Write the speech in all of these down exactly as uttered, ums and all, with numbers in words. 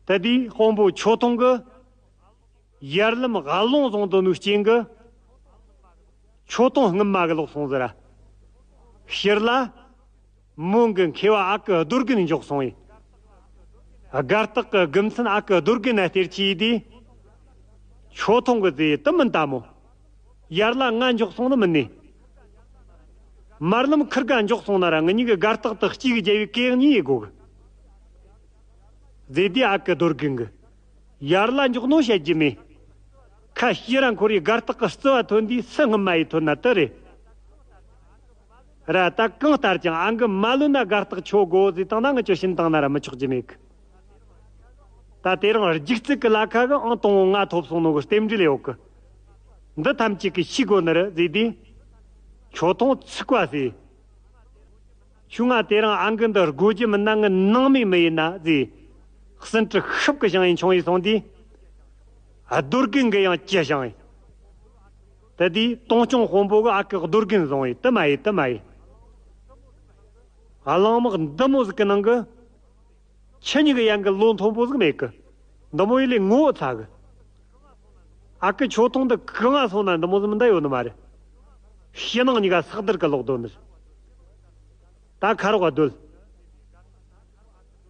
དེ་དུས་དཔོན་པོ་ཆོ་ཐུང་གིས་ཡར་ལམ་ཨ་ལོང་བཟུང་དོན་ནུས་རྐྱེན་གྱིས། ཆོ་ཐུང་སྔུན་མ་གི་ལོག་སོང་ཟེར། ཕྱིར་ལ་མོན་གྱི་མཁས་པ་ཨ་ཁུ་རྡོ་རྒན་མགྱོགས་སོང་ཡིན། སྒར་སྟག་གི་དགེ་མཚན་ཨ་ཁུ་རྡོ་རྒན་ན་སྟེར་གྱིས་དེ། ཆོ་ཐུང་གི་ཟེ་དུ་མིན་ད་མོ། ཡར་ལ་ང་མགྱོགས་སོང་ནི་མིན་ནི། མར་ལམ་ཁིར་ག་མགྱོགས་སོང་ན་ར་ང་གཉིས་ཀྱི་སྒར་སྟག་དག་གཅིག་གི་རྒྱལ་བའི་གེགས་གཉིས་ཡེ་དགོ་གི། ཟེ་དུས་ཨ་ཁུ་རྡོ་རྒན་གྱིས། ཡར་ལ་མགྱོགས་ནོ་བཤད་རྒྱུ་མེད། ཁ་ཤས་ར་འཁོར་ཡི་སྒར་སྟག་གི་རྩི་བ་ཐོན་དུས་སུ་སྔུན་མ་ཡི་ཐོན་ན་དུ་རེད། ར་ད་གང་ལྟར་ཀྱང་ཨ་གི་མ་ལོན་ན་སྒར་སྟག་ཆོ་དགོ་ཟེ་བཏང་ན་ང་ཆོ་ཤིན་བཏང་ན་ར་མི་ཆོག་རྒྱུ་མེད་གི། ད་དེ་རིང་རྒྱུག་རྩིས་ཀྱི་ལ་ཁ་གི་ཨང་དང་པོ་ང་ཐོབ་སོང་ནོ་གི་རྟེན་འབྲེལ་ཡོད་གི། འདི་ཐམས་ཅད་ཀྱིས་ཤེས་དགོ་ནི་རེད་ཟེ་དུས། ཆོ་ཐུང་ཚིག་པ་ཟེ། ཁྱོས་ང་དེ་རིང་ཨ་གི་འདི་དགོ་རྒྱུ་མིན་ན་ངའི་ནང་མི་མི་ཡིན་ན་ཟེ། གསུན་དཀྲུག་ཤུབས་ཀྱི་ཞང་ཡིན་ཆུང་ཡིན་སོང་དུས། རྡོ་རྒན་གྱིས་ཡང་ཅི་ཞང་ཡིན། དེ་དུས་དུང་སྐྱོང་དཔོན་པོ་གིས་ཨ་ཁུ་རྡོ་རྒན་བཟུང་ཡིན་དུ་མ་ཡིན་དུ་མ་ཡིན། གླང་དམག་འདི་མོ་ཟིག་གི་ནང་གི། ཁྱེད་གཉིས་ཀྱི་ཡན་གི་བློ་མཐོན་པོ་ཟིག་མེད་གི། འདི་མོ་ཡིན་ལས་ངོ་བོ་ཚ་གི། ཨ་ཁུ་ཆོ་ཐུང་འདི་གང་ང་སོང་ན་འདི་མོ་ཟིག་མི་འདའ་ཡོད་ནི་མ་རེད། ཕྱི་ནང་གཉིས་ཀ་སག་སྡེར་གི་ལོག་དོ་ནི། ད་ཁ་རོག་ག་སྡོད།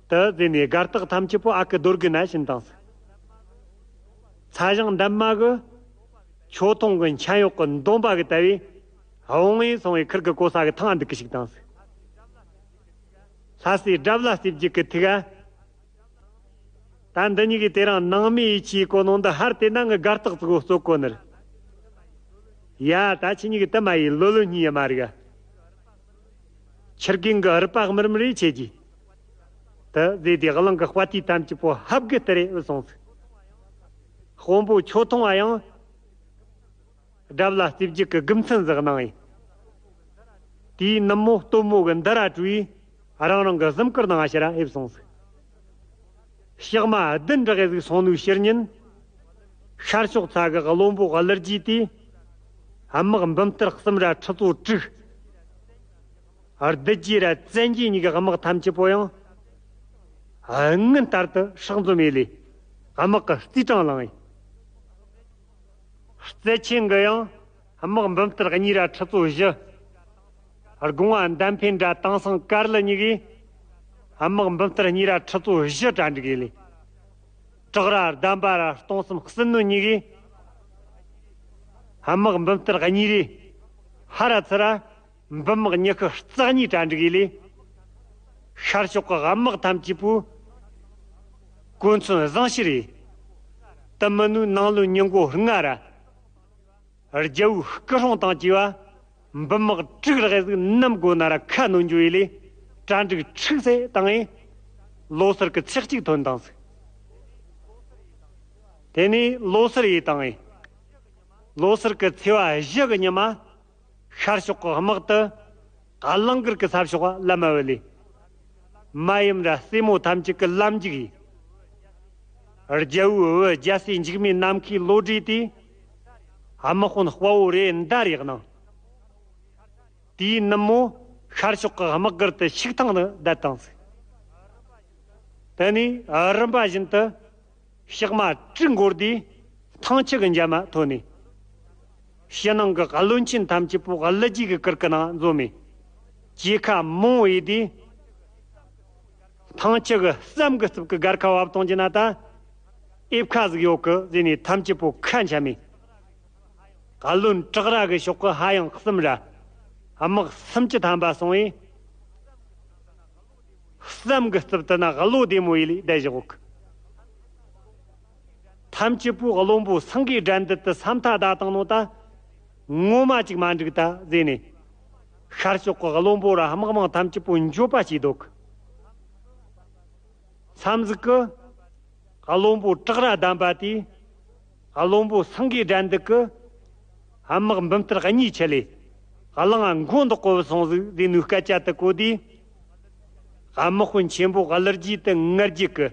དེ་ཟེ་ནས་སྒར་སྟག་ཐམས་ཅད་པོ་ཨ་ཁུ་རྡོ་རྒན་ན་བྱིན་བཏང་ཟིག་ཚ་ཞང་འདབ་མ་གིས་ཆོ་ཐུང་གི་འཕྱན་གཡོག་གི་འདོམ་པ་གི་ལྟ་བུའི་འོང་ངེ་སོང་བའི་ཁིར་གི་གོ་ས་གི་ཐང་འདུག་གི་ཞིག་བཏང་ཟིག་ལྷ་སའི་དགྲ་བླ་རྩེ་བརྒྱད་ཀྱི་ཐུག་ག་ད་འདི་གཉིས་ཀྱིས་དེ་རིང་ནང་མི་ཡིད་ཆེས་གོ་ནོ་འདི་ཧར་དེ་ན་ངའི་སྒར་སྟག་ཙིག་གོ་རྩོད་གོ་ནི་རེད། ཡ་ད་ཁྱེད་གཉིས་ཀྱི་དུ་མ་ཡིན་ལོ་ལོ་གཉིས་ཡ་མ་རིག་ག་ཁྱི་རྒན་གྱི་རུས་པ་དམར་དམར་རེ་ཆེ་གི། དེ་ཟེ་དེ་གླང་གི་དཔའ་ཐུལ་ཐམས་ཅད་པོ་ཧབ་གི་སྟེར་རེ་བུད་སོང་ཟིག་དཔོན་པོ་ཆོ་ཐུང་བ་ཡང་། དགྲ་བླ་རྩེ་བརྒྱད་ཀྱི་དགེ་མཚན་ཟིག་གནང་ཡིན། དེའི་ནུབ་མོ་སྟོན་མོ་གི་འདི་ར་བྲོས། རང་རང་གི་གཟིམ་དཀར་ནང་ཕྱིར་ཕེབས་སོང་ཟིག་ཞག་མ་བདུན་འདྲ་གི་ཟིག་སོང་ནུའི་ཕྱི་ཉིན། ཤར་ཕྱོགས་ཚ་གི་བློན་པོ་གླུ་རྒྱས་དེས། དམག་འབུམ་གཏེར་གསུམ་ར་ཁྲི་ཚོ་དྲུག་བདུད་རྒྱུད་ར་བཙན་རྒྱལ་གཉིས་ཀྱི་དམག་ཐམས་ཅད་པོ་ཡང་། སྔོན་ལྟར་དུ་སྲོག་འཛོམས་ཡེ་ལས། དམག་གི་རྩིས་གྲངས་བླངས་ཡིན། རྩལ་ཆེན་གྱིས་ཡང་དམག་འབུམ་གཏེར་གཉིས་ར་ཁྲི་ཚོ་བཞི། སྒོ་ང་འདམ་འཕེན་ར་དེང་སང་དཀར་ལི་གཉིས་ཀྱིས་དམག་འབུམ་གཏེར་གཉིས་ར་ཁྲི་ཚོ་བཞི་གྲ་འགྲིག་ཡེ་ལས། བྲག་ར་འདམ་པ་ར་སྟོང་གསུམ་བསིལ་ནོ་གཉིས་ཀྱིས་དམག་འབུམ་གཏེར་གཉིས་རེ། ཧ་ར་ཚུ་ར་འབུམ་དམག་ཉི་ཤུ་རྩ་གཉིས་གྲ་འགྲིག་ཡེ་ལས། ཤར་ཕྱོགས་ཀྱི་དམག་ཐམས་ཅད་པོས་གོ་མཚོན་བཟང་ཕྱིར་ཡེ། དུ་མི་ནུས་ནང་ལོ་ཉིན་འགོ་ལྔ་ར། རྒྱལ་བོའི་སྐུ་སྲུང་དང་བཅས་པ་འབུམ་དམག་དྲུག་རེ་ཟིག་ནམ་དགོས་ན་ར་ཁ་ནོན་འགྱོ་ཡེ་ལས་གྲ་འགྲིག་ཁྲིག་སེ་བཏང་ངེ་ལོ་སར་གི་ཚེག་གཅིག་ཐོན་བཏང་ཟིག་དེ་ནས་ལོ་སར་ཡེ་བཏང་ངེ་ལོ་སར་གི་ཚེས་པ་བཞི་གི་ཉི་མ། ཤར་ཕྱོགས་ཀྱི་དམག་དེ་གླང་གར་གྱི་ས་ཕྱོགས་ལ་མ་བུད་ལས། མ་ཡུམ་ར་སྲས་མོ་ཐམས་ཅད་ཀྱི་ལམ་འཇུག་ཡིན། རྒྱལ་བོའི་བུ་རྒྱལ་སྲས་འཇིགས་མེད་ནམ་མཁའི་བློ་གྲོས་དེས། དམག་དཔོན་དཔའ་བོ་རེ་མདའ་རེ་གནང་། དེའི་ནུབ་མོ་ཤར་ཕྱོགས་ཀྱི་དམག་སྒར་དུ་ཆིག་ཐང་དུ་བསྡད་བཏང་ཟིག་དེ་ནས་རིམ་པ་བཞིན་དུ། ཞག་མ་དྲུག་འགོར་དུས་ཐང་ཆུ་གི་འཇབ་མ་ཐོན་ནས། ཕྱི་ནང་གི་བློན་ཆེན་ཐམས་ཅད་པོ་གླུ་རྒྱས་ཀྱི་གུར་གྱི་ནང་འཛོམས་མེ། སྐྱེད་ཁ་མང་བོ་ཡེ་དུས། ཐང་ཆུ་གི་ཟམ་གྱི་རྩིབ་ཀྱི་སྒར་ཁ་བབས་གཏོང་རྒྱུ་ན་ད། ཨེབ་ཁ་ཟིག་ཡོད་གི་ཟེར་ནས་ཐམས་ཅད་པོ་ཁ་འཆམ་མེ། བློན་བྲག་ར་གི་ཕྱོགས་ཀྱི་ཧ་ཡང་གསུམ་ར། དམག་སུམ་ཅུ་ཐམ་པ་སོང་བས། བསམ་གི་རྩིབ་ཏུ་ན་བློ་བདེ་མོ་ཡེ་ལས་བསྡད་བཞག་གི། ཐམས་ཅད་པོས་བློན་པོ་སེང་གེའི་སྒྲ་འདི་དུ་ས་མཐའ་བརྡལ་བཏང་ནོ་ད། ངོ་མ་ཅིག་མ་འགྲིག་ད་ཟེར་ནས། ཤར་ཕྱོགས་ཀྱི་བློན་པོ་ར་དམག་དམངས་ཐམས་ཅད་པོ་འགྱོད་པ་བྱས་འདུག་མཚམས་ཟིག་གི། བློན་པོ་བྲག་ར་བསྡམས་པ་དེས། བློན་པོ་སེང་གེའི་སྒྲ་འདི་གིས། དམག་འབུམ་གཏེར་གཉིས་ཆེད་ལས། གླང་མགོ་འདོགས་གོ་བུད་སོང་ཟིག་ཟེར་ནས་སྐད་ཆ་དེ་གོ་དུས། དམག་དཔོན་ཆེན་པོ་གླུ་རྒྱས་དེ་ངར་རྒྱུག་གི།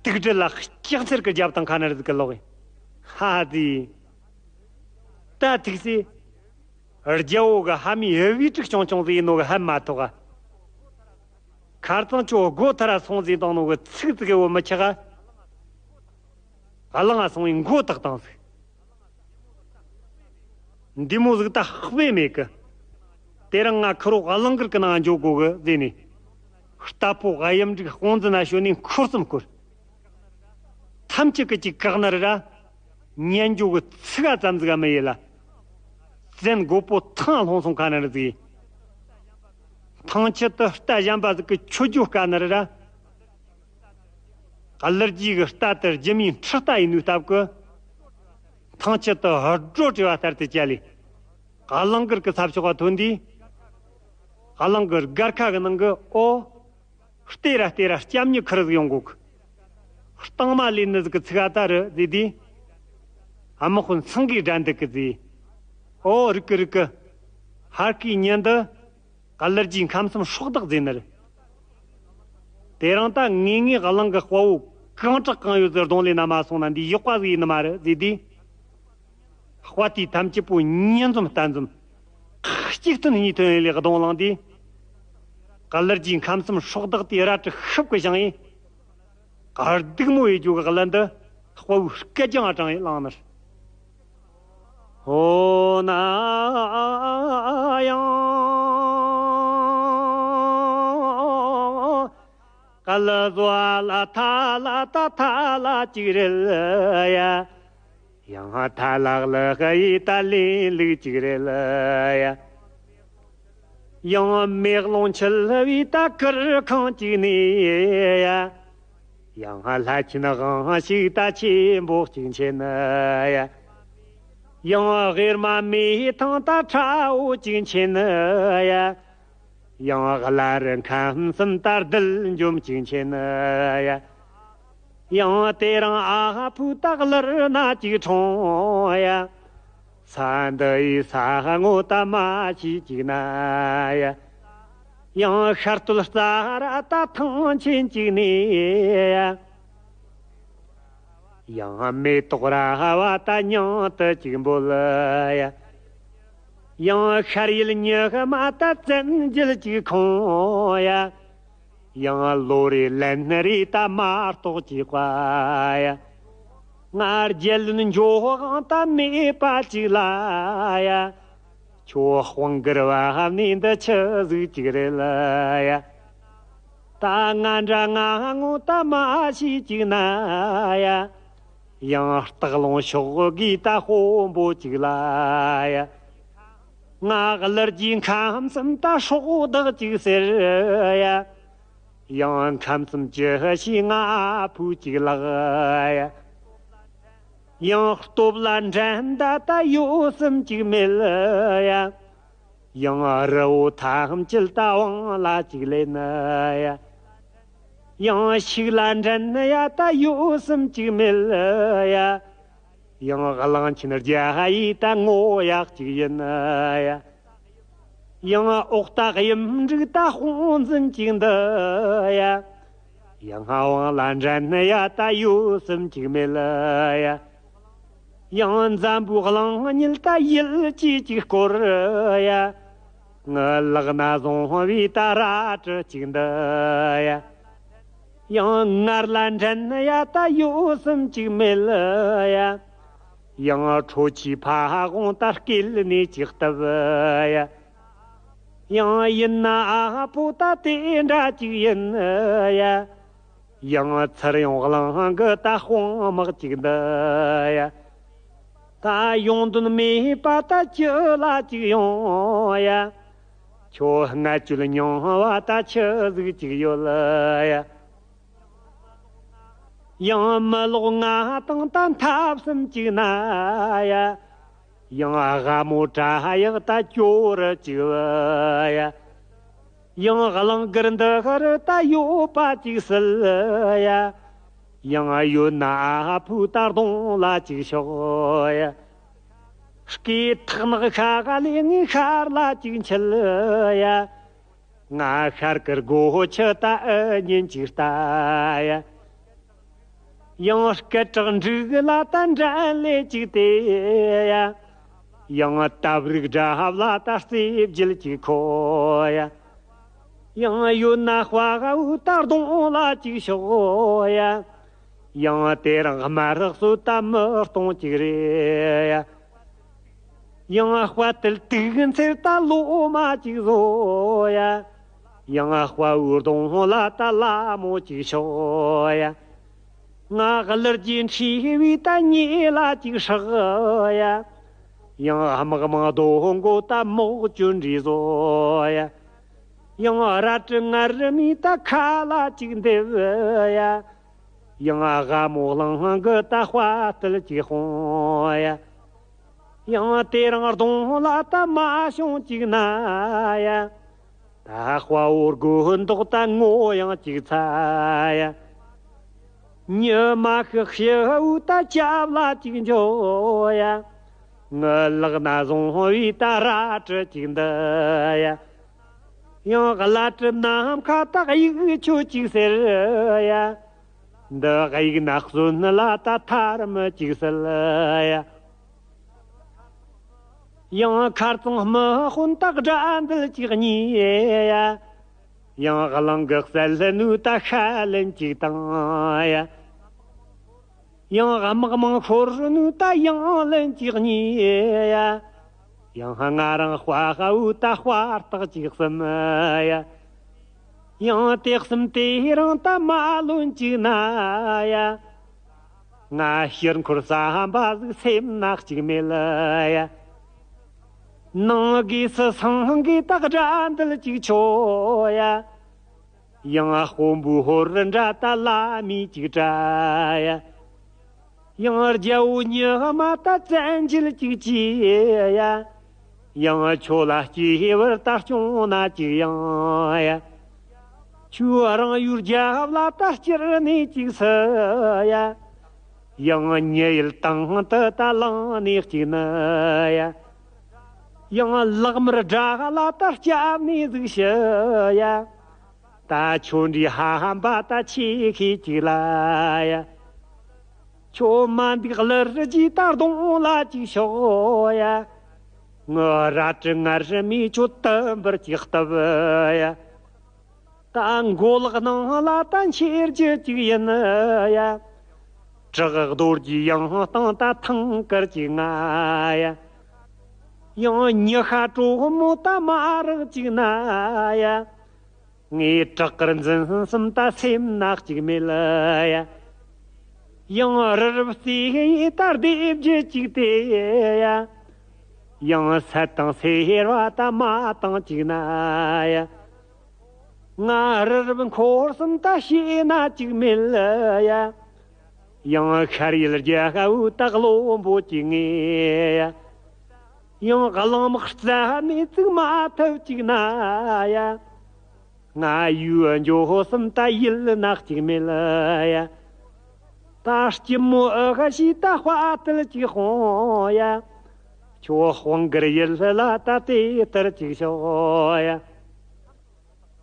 དུག་སྦྲུལ་ལ་ལྕགས་འཚེར་གི་རྒྱབ་དང་ཁ་ནར་ཟིག་གི་ལོག་ཧ་དེ། ད་ཐུག་སེ། རྒྱལ་བོ་གི་ཕ་མའི་བུ་ཕྲུག་ཆུང་ཆུང་ཟིག་ཡིན་ནོ་གི་ཧ་མ་ཐོགས་ག་ཁར་ཚང་ཁྱོད་སྒོ་ཐར་ར་སོང་ཟིན་བཏང་ནོ་གི་ཚིག་ཙི་གེ་བོ་མི་ཆག་ག་གླང་ང་སོང་བའི་མགོ་བཏགས་བཏང་ཟིག་འདི་མོ་ཟིག་ད་དཔེ་མེད་གི། དེ་རིང་ང་ཁུ་རོག་གླང་གར་གི་ནང་འཇོག་དགོ་གི་ཟེར་ནས། རྟ་ཕོ་གཡུ་འབྲུག་དཔུང་འཛིན་ན་ཞོན་ནས་འཁོར་གསུམ་བསྐོར། ཐམས་ཅད་ཀྱི་ཅིག་བཀག་ནི་རེད་ར། ཉན་འཇོག་གི་ཚིག་ག་ཙམ་ཟིག་ག་མི་ཡེ་ལ། བཙན་རྒོད་པོ་ཐང་ལྷུང་སོང་ཁ་ནི་རེད་ཟིག་ཐང་ཆད་དུ་རྟ་གཞན་པ་ཟིག་གི་ཁྱོད་རྒྱུ་དཀའ་ནི་རེད་ར། གླུ་རྒྱས་གི་རྟ་དེ་རྒྱུ་མའི་འཕྲུལ་རྟ་ཡིན་ནོའི་སྟབས་ཀྱིས། ཐང་ཆད་དུ་སྒྲོ་བྲེ་བ་ལྟར་དུ་བཅད་ལས། གླང་གར་གི་ས་ཕྱོགས་ལ་ཐོན་དུས། གླང་གི་སྒར་ཁ་གི་ནང་གི་ཨོ། ལྟོས་ར་ལྟོས་ར་སྐྱབས་གཉིས་ཁུར་ཟིག་ཡོང་གོ་གི། གཏིང་མ་ལས་ནི་ཟིག་གི་ཚིག་ཨ་ད་རུ་ཟེར་དུས། ཨ་མ་དཔོན་ཚང་གིས་དགྲ་འདུལ་གི་ཟེར། ཨོ་རིག་གི་རིག་གི། ཧར་གི་ཉིན་འདི། གླུ་རྒྱས་ཁམས་གསུམ་སྲོག་བདག་ཟེར་ནི་རེད། དེ་རིང་ད་ངེས་ངེས་གླང་གི་དཔའ་བོ་གང་དྲག་གང་ཡོད་ཟིག་གདོང་ལེན་ན་མ་སོང་ན་འདི་ཡག་པ་ཟིག་ཡིན་ནི་མ་རེད་ཟེར་དུས། དཔའ་རྟུལ་ཐམས་ཅད་པོ་མྱི་འཛོམས་རྟ་འཛོམས། ཁག་གཅིག་ཐོན་གཉིས་ཐོན་ཡིན་ལས་གདོང་ལངས་དུས། གླུ་རྒྱས་ཁམས་གསུམ་སྲོག་བདག་དེ་རལ་གྲི་ཤུབས་ཀྱི་བཞེངས་ཡིན། སྡུག་མོ་ཡི་རྒྱུ་གི་གླུ་འདི་དཔའ་བོའི་སྐད་རྒྱང་དྲངས་ཡི་བླངས་ནི། ཨོ་ན་ཡང་། ག་ལ་བཟོ་ལ་ཐ་ལ་ད་ཐ་ལ་ཅིག་རེད་ཡ། ཡང་ཐ་ལག་ལ་ཧ་ཡི་ད་ལིན་ལུག་ཅིག་རེད་ལ་ཡ། ཡང་མེ་རླུང་འཆི་བའི་ད་གུར་ཁང་ཅིག་ནས་ཡ། ཡང་ལྷ་ཆེན་དབང་ཕྱུག་ད་ཆེན་པོ་ཅིག་མཁྱེན་ཡ། ཡང་གཡེར་མ་མེ་ཐང་ད་ཁྲ་བོ་ཅིག་མཁྱེན་ཡ། ཡང་བླ་རི་ཁམས་གསུམ་ད་རྡུལ་འཇོམས་ཅིག་མཁྱེན་ཡ། ཡང་དེ་རིང་ཨ་ཕོ་ད་གླུར་ན་ཅིག་འཁྲུངས་ཡ། ས་འདི་ཡི་ས་ངོ་ད་མ་ཤེས་ཅིག་ན་ཡ། ཡང་ཤར་སྟོད་རྩ་ར་ད་ཐང་ཆེན་ཅིག་ནས་ཡ། ཡང་མེ་ཏོག་ར་བ་ད་མྱང་དུ་ཅིག་འབོད་ཡ། ཡང་ཤར་ཡུལ་ཉི་མ་ད་བཙན་རྒྱལ་ཅིག་ཁོང་ཡ། ཡང་ལོ་རེ་ལན་རེ་ད་མ་གཏོགས་ཅིག་པ་ཡ། ང་རྒྱལ་བློན་འགྱོ་དབང་ད་མེད་པ་ཅིག་ལ་ཡ། ཁྱོད་དཔུང་གར་བ་ནི་འདི་ཆི་ཟིག་ཅིག་རེད་ལ་ཡ། ད་ང་འདྲ་ང་ངོ་ད་མ་ཤེས་ཅིག་ན་ཡ། ཡང་སྟག་ལུང་ཕྱོགས་ཀྱི་ད་དཔོན་པོ་ཅིག་ལ་ཡ། ང་གླུ་རྒྱས་ཁམས་གསུམ་ད་སྲོག་བདག་ཅིག་ཟེར་ཡ། ཡང་ཁམས་གསུམ་གྱི་ཞིང་ང་ཕུ་ཅིག་ལགས་ཡ། ཡང་སྟོབས་ལ་འགྲན་ཟླ་ད་ཡོད་སེམས་ཅིག་མེད་ཡ། ཡང་རི་བོ་ཐམས་ཅད་ད་དབང་ལ་ཅིག་ལེན་ཡ། ཡང་ཤིག་ལ་འགྲན་ཡ་ད་ཡོད་སེམས་ཅིག་མེད་ཡ། ཡང་གླང་ཆེན་རྒྱ་ཡི་ད་ངོ་ཡག་ཅིག་ཡིན་ཡ། ཡང་འོག་ད་གཡུ་འབྲུག་ད་དཔུང་འཛིན་ཅིག་འདི་ཡ། ཡང་དབང་ལ་འགྲན་ཡ་ད་ཡོད་སེམས་ཅིག་མེད་ཡ། ཡང་འཛམ་བུའི་གླིང་ཉིད་ད་ཡིད་ཆེས་ཅིག་སྐོར་ཡ། ངའི་ལག་ན་བཟུང་བའི་ད་རལ་གྲི་ཅིག་འདི་ཡ། ཡང་ངར་ལ་འགྲན་ཡ་ད་ཡོད་སེམས་ཅིག་མེད་ཡ། ཡང་ཁྲོ་ཆུའི་ཕ་བོང་ད་སྐེད་ནས་ཅིག་བཏབ་ཡ། ཡང་ཡིན་ན་ཨ་ཕོ་ད་དེ་འདྲ་ཅིག་ཡིན་ཡ། ཡང་ཚུར་ཡོང་གླང་གི་ད་དཔུང་དམག་ཅིག་འདི་ཡ། ད་ཡོང་དོན་མེད་པ་ད་ཅི་ལ་ཅིག་ཡོང་ཡ། ཁྱོད་རྔ་བཅོལ་མྱོང་བ་ད་ཆི་ཟིག་ཅིག་ཡོད་ཡ། ཡང་མི་ལོག་ང་དང་ད་འཐབ་སེམས་ཅིག་ན་ཡ། ཡང་སྒ་མོ་བྲག་གཡག་ད་སྐྱོ་རུ་ཅིག་ཡ། ཡང་གླང་དཀར་འདི་ཧར་ད་ཡོད་པ་ཅིག་སྲིད་ཡ། ཡང་ཡོད་ན་ཨ་ཕོ་ད་གདོང་ལ་ཅིག་ཤོག་ཡ། སྐེ་ཐག་ནག་ཤ་ག་ལས་ངའི་ཤར་ལ་ཅིག་འཁྱིལ་ཡ། ང་ཤར་གི་སྒོ་ཆུ་ད་ཨེ་ཉིན་ཅིག་ལྟ་ཡ། ཡང་སྐད་གྲགས་འབྲུག་ལ་ད་འགྲན་ལས་ཅིག་དེ་ཡ། ཡང་སྟབས་རིགས་དགྲ་ལ་ད་རྩེ་བརྒྱད་ཅིག་ཁོ་ཡ། ཡང་ཡོད་ན་དཔའ་བོ་ད་གདོང་ལ་ཅིག་ཤོག་ཡ། ཡང་དེ་རིང་དམར་སོ་ད་མི་གཏོང་ཅིག་རེད་ཡ། ཡང་དཔའ་དལ་དུག་མཚེར་ད་ལོ་མ་ཅིག་བཟོ་ཡ། ཡང་དཔའ་བོའི་གདོང་ལ་ད་ལ་མོ་ཅིག་ཤོག་ཡ། ང་གླུ་རྒྱུན་ཁྲིད་བའི་ད་ཉེ་ལ་ཅིག་ཧྲག་ཡ། ཡང་དམག་མང་རྡོ་མགོ་ད་མོག་གྱོན་རེ་བཟོ་ཡ། ཡང་རལ་གྲི་ངར་མའི་ད་ཁ་ལ་ཅིག་འདེབས་ཡ། ཡང་སྒ་མོ་གླང་གི་ད་དཔའ་རྟུལ་ཅིག་སྤུངས་ཡ། ཡང་དེ་རིང་གདོང་ལ་ད་མ་ཤོང་ཅིག་ན་ཡ། ད་དཔའ་བོ་དགུ་མདོག་ད་ངོ་ཡང་ཅིག་ཚ་ཡ། ཉི་མ་ཤི་ཤི་བོ་ད་ཅབ་ལ་ཅིག་འཇོ་ཡ། ངའི་ལག་ན་བཟུང་བའི་ད་རལ་གྲི་ཅིག་འདི་ཡ། ཡང་བླ་སྤྲུལ་ནམ་མཁའ་ད་གཡུག་ཆོད་ཅིག་ཟེར་ཡ། འདི་གཡུག་ན་གསོན་ལ་ད་ཐར་མི་ཅིག་སྲིད་ཡ། ཡང་མཁར་ཚང་དམག་དཔོན་ད་དགྲ་འདུལ་ཅིག་གཉིས་ཡ། ཡང་གླིང་གི་གསལ་ལྷ་ནུ་ད་ཤ་ལན་ཅིག་བཏང་ཡ། ཡང་དམག་མང་ཤོར་ནུ་ད་ཡང་ལན་ཅིག་གཉིས་ཡ། ཡང་ང་རང་དཔའ་ཧ་བུ་ད་དཔའ་རྟགས་ཅིག་གསུམ་ཡ། ཡང་དེ་གསུམ་དེ་རིང་ད་མ་ལོན་ཅིག་ན་ཡ། ང་ཕྱིར་འཁོར་བསམ་པ་ཟིག་སེམས་ན་གཅིག་མེད་ལ་ཡ། ནང་གི་སུ་སང་གི་ད་དགྲ་འདུལ་ཅིག་ཆོ་ཡ། ཡང་དཔོན་པོའི་ཧོར་འདྲ་ད་ལ་མི་ཅིག་དྲ་ཡ། ཡང་རྒྱལ་བོ་ཉི་མ་ད་བཙན་འཇིལ་ཅིག་ཅི་ཡ། ཡང་ཁྱོད་ལ་སྐྱེས་བར་ད་སྐྱོང་ན་ཅིག་ཡང་ཡ། ཁྱོད་རང་ཡུལ་རྒྱབ་ལ་ད་སྐྱུར་ནས་ཅིག་སུ་ཡ། ཡང་ཉེ་ཡིལ་དང་དུ་ད་ལངས་ནས་ཅིག་ནི་ཡ། ཡང་ལག་དམར་དགྲ་ལ་ད་སྐྱབས་ནས་ཟིག་ཤི་ཡ། ད་ཁྱོད་འདྲའི་ཧམ་པ་ད་ཆེ་ཤས་ཅིག་ལ་ཡ། ཁྱོད་མ་འདུག་གླུ་རུ་ཅིག་ད་གདོང་ལ་ཅིག་ཤོག་ཡ། ངའི་རལ་གྲི་ངར་མའི་ཁྱོད་དུམ་བུར་ཅིག་བཏབ་ཡ། ད་མགོ་ལག་ནང་ལ་ད་འཁྱེར་རྒྱུ་ཅིག་ཡིན་ཡ། བྲག་རྡོ་རྗེ་ཡང་སྟེང་ད་ཐང་དཀར་གྱི་ང་ཡ། ཡང་ཉི་ཤ་དྲོ་མོ་ད་མ་རག་ཅིག་ན་ཡ། ངའི་བྲག་དཀར་འཛིན་གསུམ་ད་སེམས་ན་གཅིག་མེད་ལ་ཡ། ཡང་རི་རབ་རྩེ་ཡི་ད་སྡེབ་རྒྱུ་གཅིག་དེ་ཡ། ཡང་སད་དང་སེར་བ་ད་མ་བཏང་གཅིག་ན་ཡ། ང་རི་རབ་འཁོར་གསུམ་ད་ཤེས་ན་གཅིག་མེད་ལ་ཡ། ཡང་ཤར་ཡུལ་རྒྱལ་ཁབ་ད་བློན་པོ་གཅིག་ངེས་ཡ། ཡང་གླང་དམག་རྩ་ནས་བཙུགས་མ་ཐུབ་གཅིག་ན་ཡ། ང་ཡུལ་འགྱོ་གསུམ་ད་ཡིད་ན་གཅིག་མེད་ལ་ཡ། ད་སྐྱི་མོ་ཨ་ཁ་ཤི་ད་དཔའ་ཐལ་གཅིག་ཧོང་ཡ། ཁྱོད་དཔུང་གར་ཡིད་ལ་ད་དེ་ལྟར་གཅིག་ཤོག་ཡ།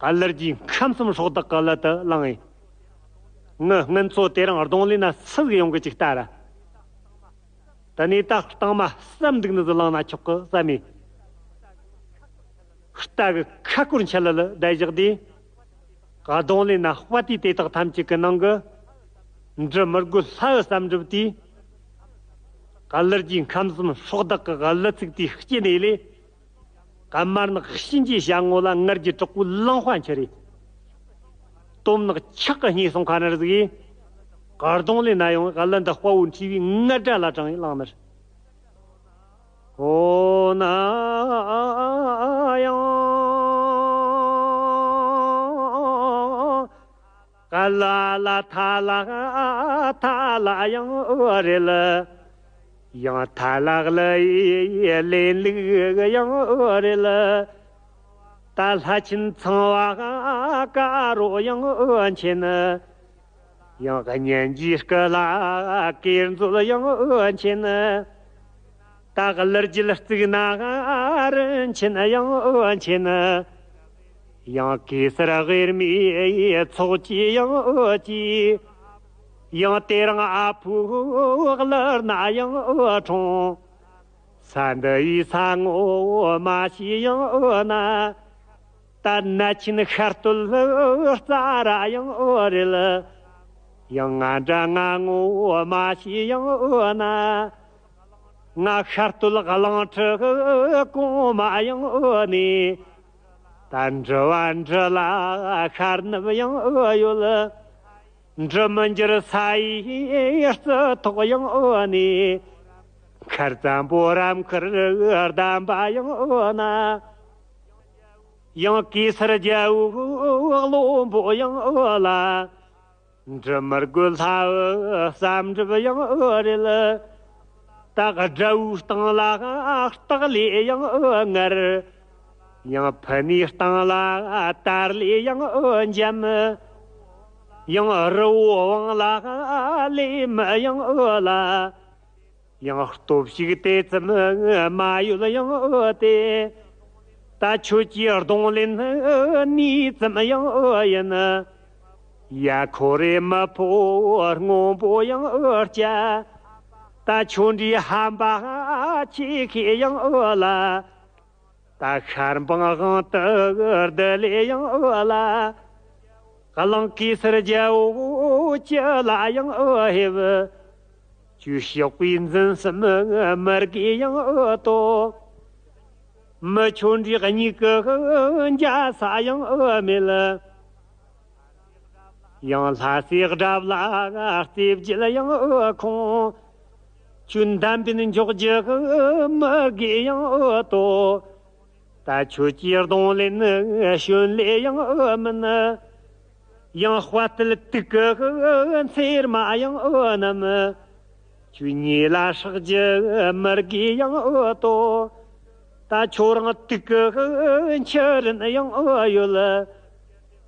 ག་ལར་གྱིས་ཁམས་གསུམ་སྲོག་བདག་གི་གླུ་དུ་བླངས་ཡིན། ངའི་སྔུན་ཚོ་དེ་རིང་གདོང་ལེན་ན་སུ་ཟིག་ཡོང་གི་ཅིག་ལྟ་ར། དེ་ནས་ད་གཏང་མ་བསམ་འདུག་ནི་ཟིག་བླངས་ན་ཆོག་གི་བསམ་ཡིན། རྟ་གི་ཁ་སྐོར་འཆལ་ལ་ལ་བསྡད་བཞག་དུས། གདོང་ལེན་ན་དཔའ་དུས་དེ་དག་ཐམས་ཅད་ཀྱི་ནང་གི། འབྲི་མི་དགོས་ལྷ་ཡི་བསམ་འགྲུབ་དུས། ག་ལར་གྱིས་ཁམས་གསུམ་སྲོག་བདག་གི་གླུ་ཚིག་དེའི་སྐྱེ་གནས་ལས། དཀར་དམར་ནག་གཤིན་རྗེའི་ཞལ་ངོ་ལ་ངར་གྱི་དྲག་པོའི་ལང་དཔའ་འཆི་རེ། དོམ་ནག་ཆག་གི་སྙེ་སོང་ཁ་ནར་ཟིག་ཡིན། གར་གདོང་ལེན་ན་ཡང་གླུ་འདི་དཔའ་བོ་འཁྲིས་པའི་ངར་སྒྲ་ལ་དྲངས་ཡིན་བླངས་ནར། ཨོ་ན་ཡང་། ག་ལ་ལ་ཐ་ལ་ཐ་ལ་ཡང་ཨོ་རེ་ལ། ཡང་ཐ་ལག་ལ་ཡི་ལེན་ལུགས་ཡང་ཨོ་རེ་ལ། ད་ལྷ་ཆེན་ཚངས་པ་དཀར་རོ་ཡང་ཨོ་མཁྱེན། ཡང་གཉེན་གྱི་སྐུ་ལ་བཀས་མཛོད་ཡང་ཨོ་མཁྱེན། ད་གླུ་རྒྱུད་བརྩིགས་ན་རིན་ཆེན་ཡང་ཨོ་མཁྱེན། ཡང་གེ་སར་དབྱེར་མེད་ཚོགས་ཀྱི་ཡང་ཨོ་ཀྱི། ཡང་དེ་རིང་ཨ་ཕོའི་གླུ་སྣ་ཡང་ཨོ་འཁྲུངས། ས་འདི་ཡི་ས་ངོ་མ་ཤེས་ཡང་ཨོ་ན། ད་ནད་ཆེན་ཤ་སྟོད་རྩ་ར་ཡང་ཨོ་རེད། ཡང་ང་འདྲ་ང་ངོ་མ་ཤེས་ཡང་ཨོ་ན། ང་ཤ་སྟོད་གླང་ཁྲི་གོང་མ་ཡང་ཨོ་ནི། ད་འབྲི་བ་འབྲི་ལ་ཤར་ནུབ་ཡང་ཨོ་ཡོད། འབྲི་མི་འགྱུར་ས་ཡི་རྩི་ཐོག་ཡང་ཨོ་ནི། མཁར་བཙན་པོ་རམ་མཁར་གདམས་པ་ཡང་ཨོ་ན། ཡང་གེ་སར་རྒྱལ་པོའི་བློན་པོ་ཡང་ཨོ་ལ། འབྲི་མི་དགོས་ལྷ་བུ་བསམ་འགྲུབ་ཡང་ཨོ་རེད། ད་དགྲ་བོའི་སྟེང་ལ་སྟག་ལས་ཡང་ཨོ་ངར། ཡང་ཕུ་ནུའི་སྟེང་ལ་དར་ལས་ཡང་ཨོ་འཇམ། ཡང་རི་བོ་བང་ལ་ལས་མི་ཡང་ཨོ་ལ། ཡང་སྟོབས་ཤུགས་དེ་ཙམ་མ་ཡོད་ཡང་ཨོ་དེ། ད་ཁྱོད་ཀྱི་གདོང་ལེན་ནུས་ཙམ་ཡང་ཨོ་ཡིན། ཡ་ཁོ་རེ་མི་ཕོ་སྔོན་པོ་ཡང་ཨོ་སྐྱ། ད་ཁྱོད་འདྲའི་ཧམ་པ་ཆེ་ཤེས་ཡང་ཨོ་ལ། ད་ཤར་འབངས་དབང་དུ་བསྡུ་ལས་ཡང་ཨོ་ལ། གླང་གེ་སར་རྒྱལ་པོ་ཅི་ལ་ཡང་ཨོ་ཧེབ། ཁྱོད་གཤོག་པའི་འཛིན་གསུམ་མི་དགེ་ཡང་ཨོ་ཏོ། མི་ཁྱོད་འདྲའི་སྙིགས་ཀྱི་འཇའ་ས་ཡང་ཨོ་མེད། ཡང་ལྷ་སའི་དགྲ་ལ་རྩེ་བརྒྱད་ཡང་ཨོ་ཁོང་། ཁྱོད་འདམ་པིན་འཇོག་རྒྱུ་མི་དགེ་ཡང་ཨོ་ཏོ། ད་ཁྱོད་ཀྱི་གདོང་ལེན་ནི་ཞོན་ལས་ཡང་ཨོ་མིན། ཡང་དཔའ་རྟུལ་དུག་གི་འཚེར་མ་ཡང་ཨོ་རྣམས། ཁྱོད་ཉེ་ལ་སྲེག་རྒྱུ་མི་དགེ་ཡང་ཨོ་ཏོ། ད་ཁྱོད་རང་དུག་གི་འཆི་རན་ཡང་ཨོ་ཡོད།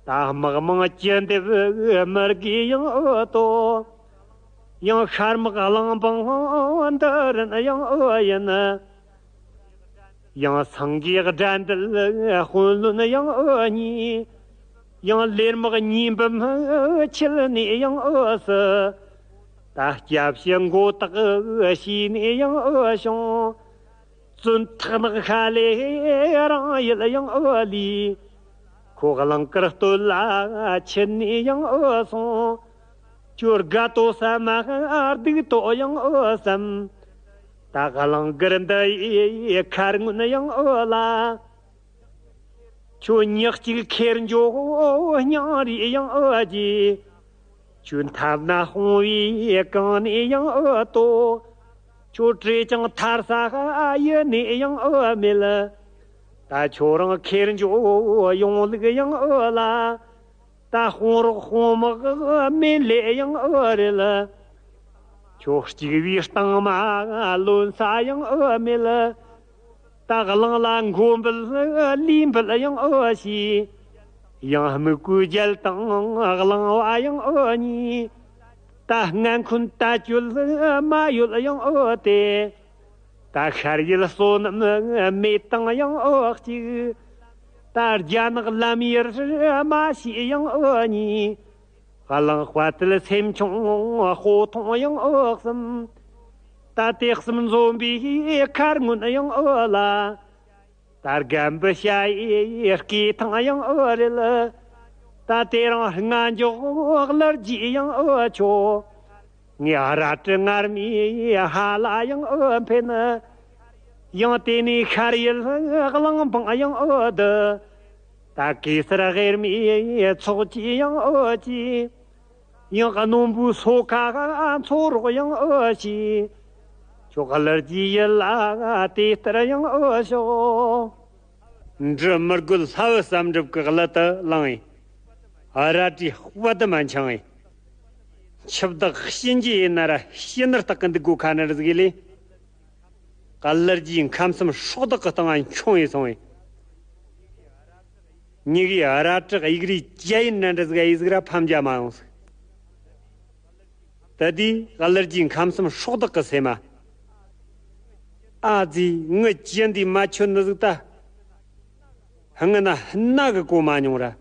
ད་དམག་མང་ཅི་འདེབས་མི་དགེ་ཡང་ཨོ་ཏོ། ཡང་ཤར་དམག་གླང་འབངས་འདི་རན་ཡང་ཨོ་ཡིན། ཡང་སེང་གེ་དགྲ་འདུལ་དཔོན་བློན་ཡང་ཨོ་གཉིས། ཡང་ལས་དམག་གཉིས་འབུམ་ཁྱེར་ནས་ཡང་ཨོ་སི། ད་སྐྱབས་ཕྱི་མགོ་བཏགས་ཤེས་ནས་ཡང་ཨོ་བྱུང་། བཙུན་ཐག་ནག་ཤ་ལས་རང་ཡུལ་ཡང་ཨོ་ལི། ཁོ་གླང་དཀར་སྟོད་ལ་ཁྱེར་ནས་ཡང་ཨོ་སོང་། ཁྱོད་དགའ་ཏོ་ས་མ་སྡུག་ཏོ་ཡང་ཨོ་བསམ། ད་གླང་དཀར་འདི་ཡི་ཁར་ངོ་ན་ཡང་ཨོ་ལ། ཁྱོད་ཉག་གཅིག་ཁེར་འཇོག་སྙིང་རེ་ཡང་ཨོ་གྱིས། ཁྱོད་ཐབས་ན་དཔུང་བའི་གང་ནས་ཡང་ཨོ་ཏོ། ཁྱོད་བྲེལ་ཀྱང་ཐར་ས་ཡུལ་ནས་ཡང་ཨོ་མེད། ད་ཁྱོད་རང་ཁེར་འཇོག་ཡོང་ལུགས་ཡང་ཨོ་ལ། ད་དཔུང་རོགས་དཔུང་དམག་མེད་ལས་ཡང་ཨོ་རེད། ཁྱོད་གཅིག་པུའི་སྟེང་མ་ལོན་ས་ཡང་ཨོ་མེད། ད་གླང་ལ་མགོ་འབུལ་ལུས་འབུལ་ཡང་ཨོ་ཞེས། ཡང་སྨུག་པོའི་རྒྱལ་དང་གླང་བ་ཡང་ཨོ་གཉིས། ད་སྔ་འཁོན་ད་གྱོད་མ་ཡོད་ཡང་ཨོ་དེ། ད་ཤར་ཡུལ་བསོད་ནམས་མེད་དང་ཡང་ཨོ་གཅིག། ད་རྒྱ་ནག་ལམ་ཡར་མ་ཤེས་ཡང་ཨོ་གཉིས། གླང་དཔའ་རྟུལ་སེམས་ཆུང་དཔའ་ཐུང་ཡང་ཨོ་གསུམ། ད་དེ་གསུམ་འཛོམས་པའི་ཁར་ངོ་ན་ཡང་ཨོ་ལ། ད་རྒན་པོ་ཤ་ཡི་སྐེ་ཐང་ཡང་ཨོ་རེད། ད་དེ་རིང་སྔ་འགྱོགས་གླུ་རྒྱས་ཡང་ཨོ་ཆོ། ངས་རལ་གྲི་ངར་མའི་ཧ་ལ་ཡང་ཨོ་འཕེན། ཡང་དེ་ནས་ཤར་ཡུལ་གླང་འབངས་ཡང་ཨོ་བསྡུ། ད་གེ་སར་དབྱེར་མེད་ཚོགས་ཀྱིས་ཡང་ཨོ་ཀྱིས། ཡང་རྣོན་པོའི་སོ་ཁ་མཚོ་རོགས་ཡང་ཨོ་ཞེས། ཁྱོད་གླུ་རྒྱས་ཡུལ་ལ་དེ་ལྟར་ཡང་ཨོ་ཤོག། འབྲི་མི་རྒོད་ལྷ་བུ་བསམ་འགྲུབ་ཀྱི་གླུ་དེ་བླངས་ཡིན། རལ་གྲིའི་དཔལ་དུ་མ་འཆང་ཡིན། འཆི་བདག་གཤིན་རྗེ་ཡིན་ན་ར་ཤི་ནར་བཏགས་ཀྱི་འདུག་གོ་ཁ་ནར་ཟིག་ལས། གླུ་རྒྱས་ཁམས་གསུམ་སྲོག་བདག་གི་སྟེང་ང་མཆོང་ཡིན་སོང་ཡིན། ཉི་གི་རལ་གྲི་གཡུག་རེས་ཅི་ཡིན་ན་འདྲ་ཟིག་ཡིན་ཟིག་ར་ཕམ་རྒྱ་མ་ཡོང་ཟིག། ད་དེའི་གླུ་རྒྱས་ཁམས་གསུམ་སྲོག་བདག་གི་སེམས་མ། ཨ་ཙི་ངི་ཅི་འདི་མ་ཆོད་ནི་ཟིག་ད། ཧང་ན་སྣ་གི་གོ་མ་མྱོང་ར།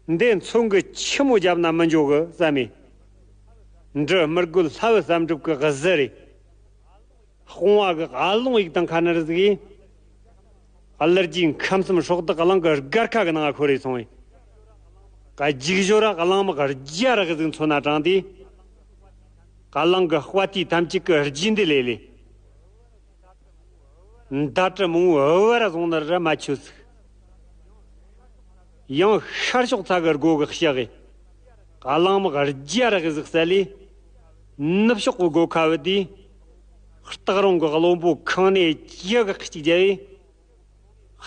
འདི་མཚོན་གི་ཆི་མོ་རྒྱབ་ན་མི་འཇོག་གི་བསམ་མེ། འབྲི་མི་རྒོད་ལྷ་བུ་བསམ་འགྲུབ་ཀྱི་གཟི་རེད། དཔུང་བ་གི་ཨ་ལོང་ཡིག་དང་ཁ་ནར་ཟིག་ཡིན། གླུ་རྒྱུད་ཁམས་གསུམ་སྲོག་བདག་གླིང་གི་སྒར་ཁ་གི་ནང་འཁོར་རེ་སོང་བས། རྒྱུག་ཞོར་ར་གླང་དམག་བརྒྱ་ར་གི་ཟིག་མཚོན་ན་དྲངས་ཏེ། གླིང་གི་དཔའ་རྟུལ་ཐམས་ཅད་ཀྱི་རྗེས་འདེད་ལས་ལས། མདའ་གྲི་མང་བོ་བར་བཟུང་ནི་ར་མ་ཆོད་ཟིག། ཡང་ཤར་ཕྱོགས་ཚ་གི་སྒོ་གི་ཕྱི་གི་གླང་དམག་བརྒྱ་ར་གི་ཟིག་བསད་ལས། ནུབ་ཕྱོགས་གི་སྒོ་ཁ་བུད་དེ། སྟག་རོང་གི་བློན་པོ་ཁང་ནས་ཡི་གེ་གཅིག་བརྒྱབ་པས།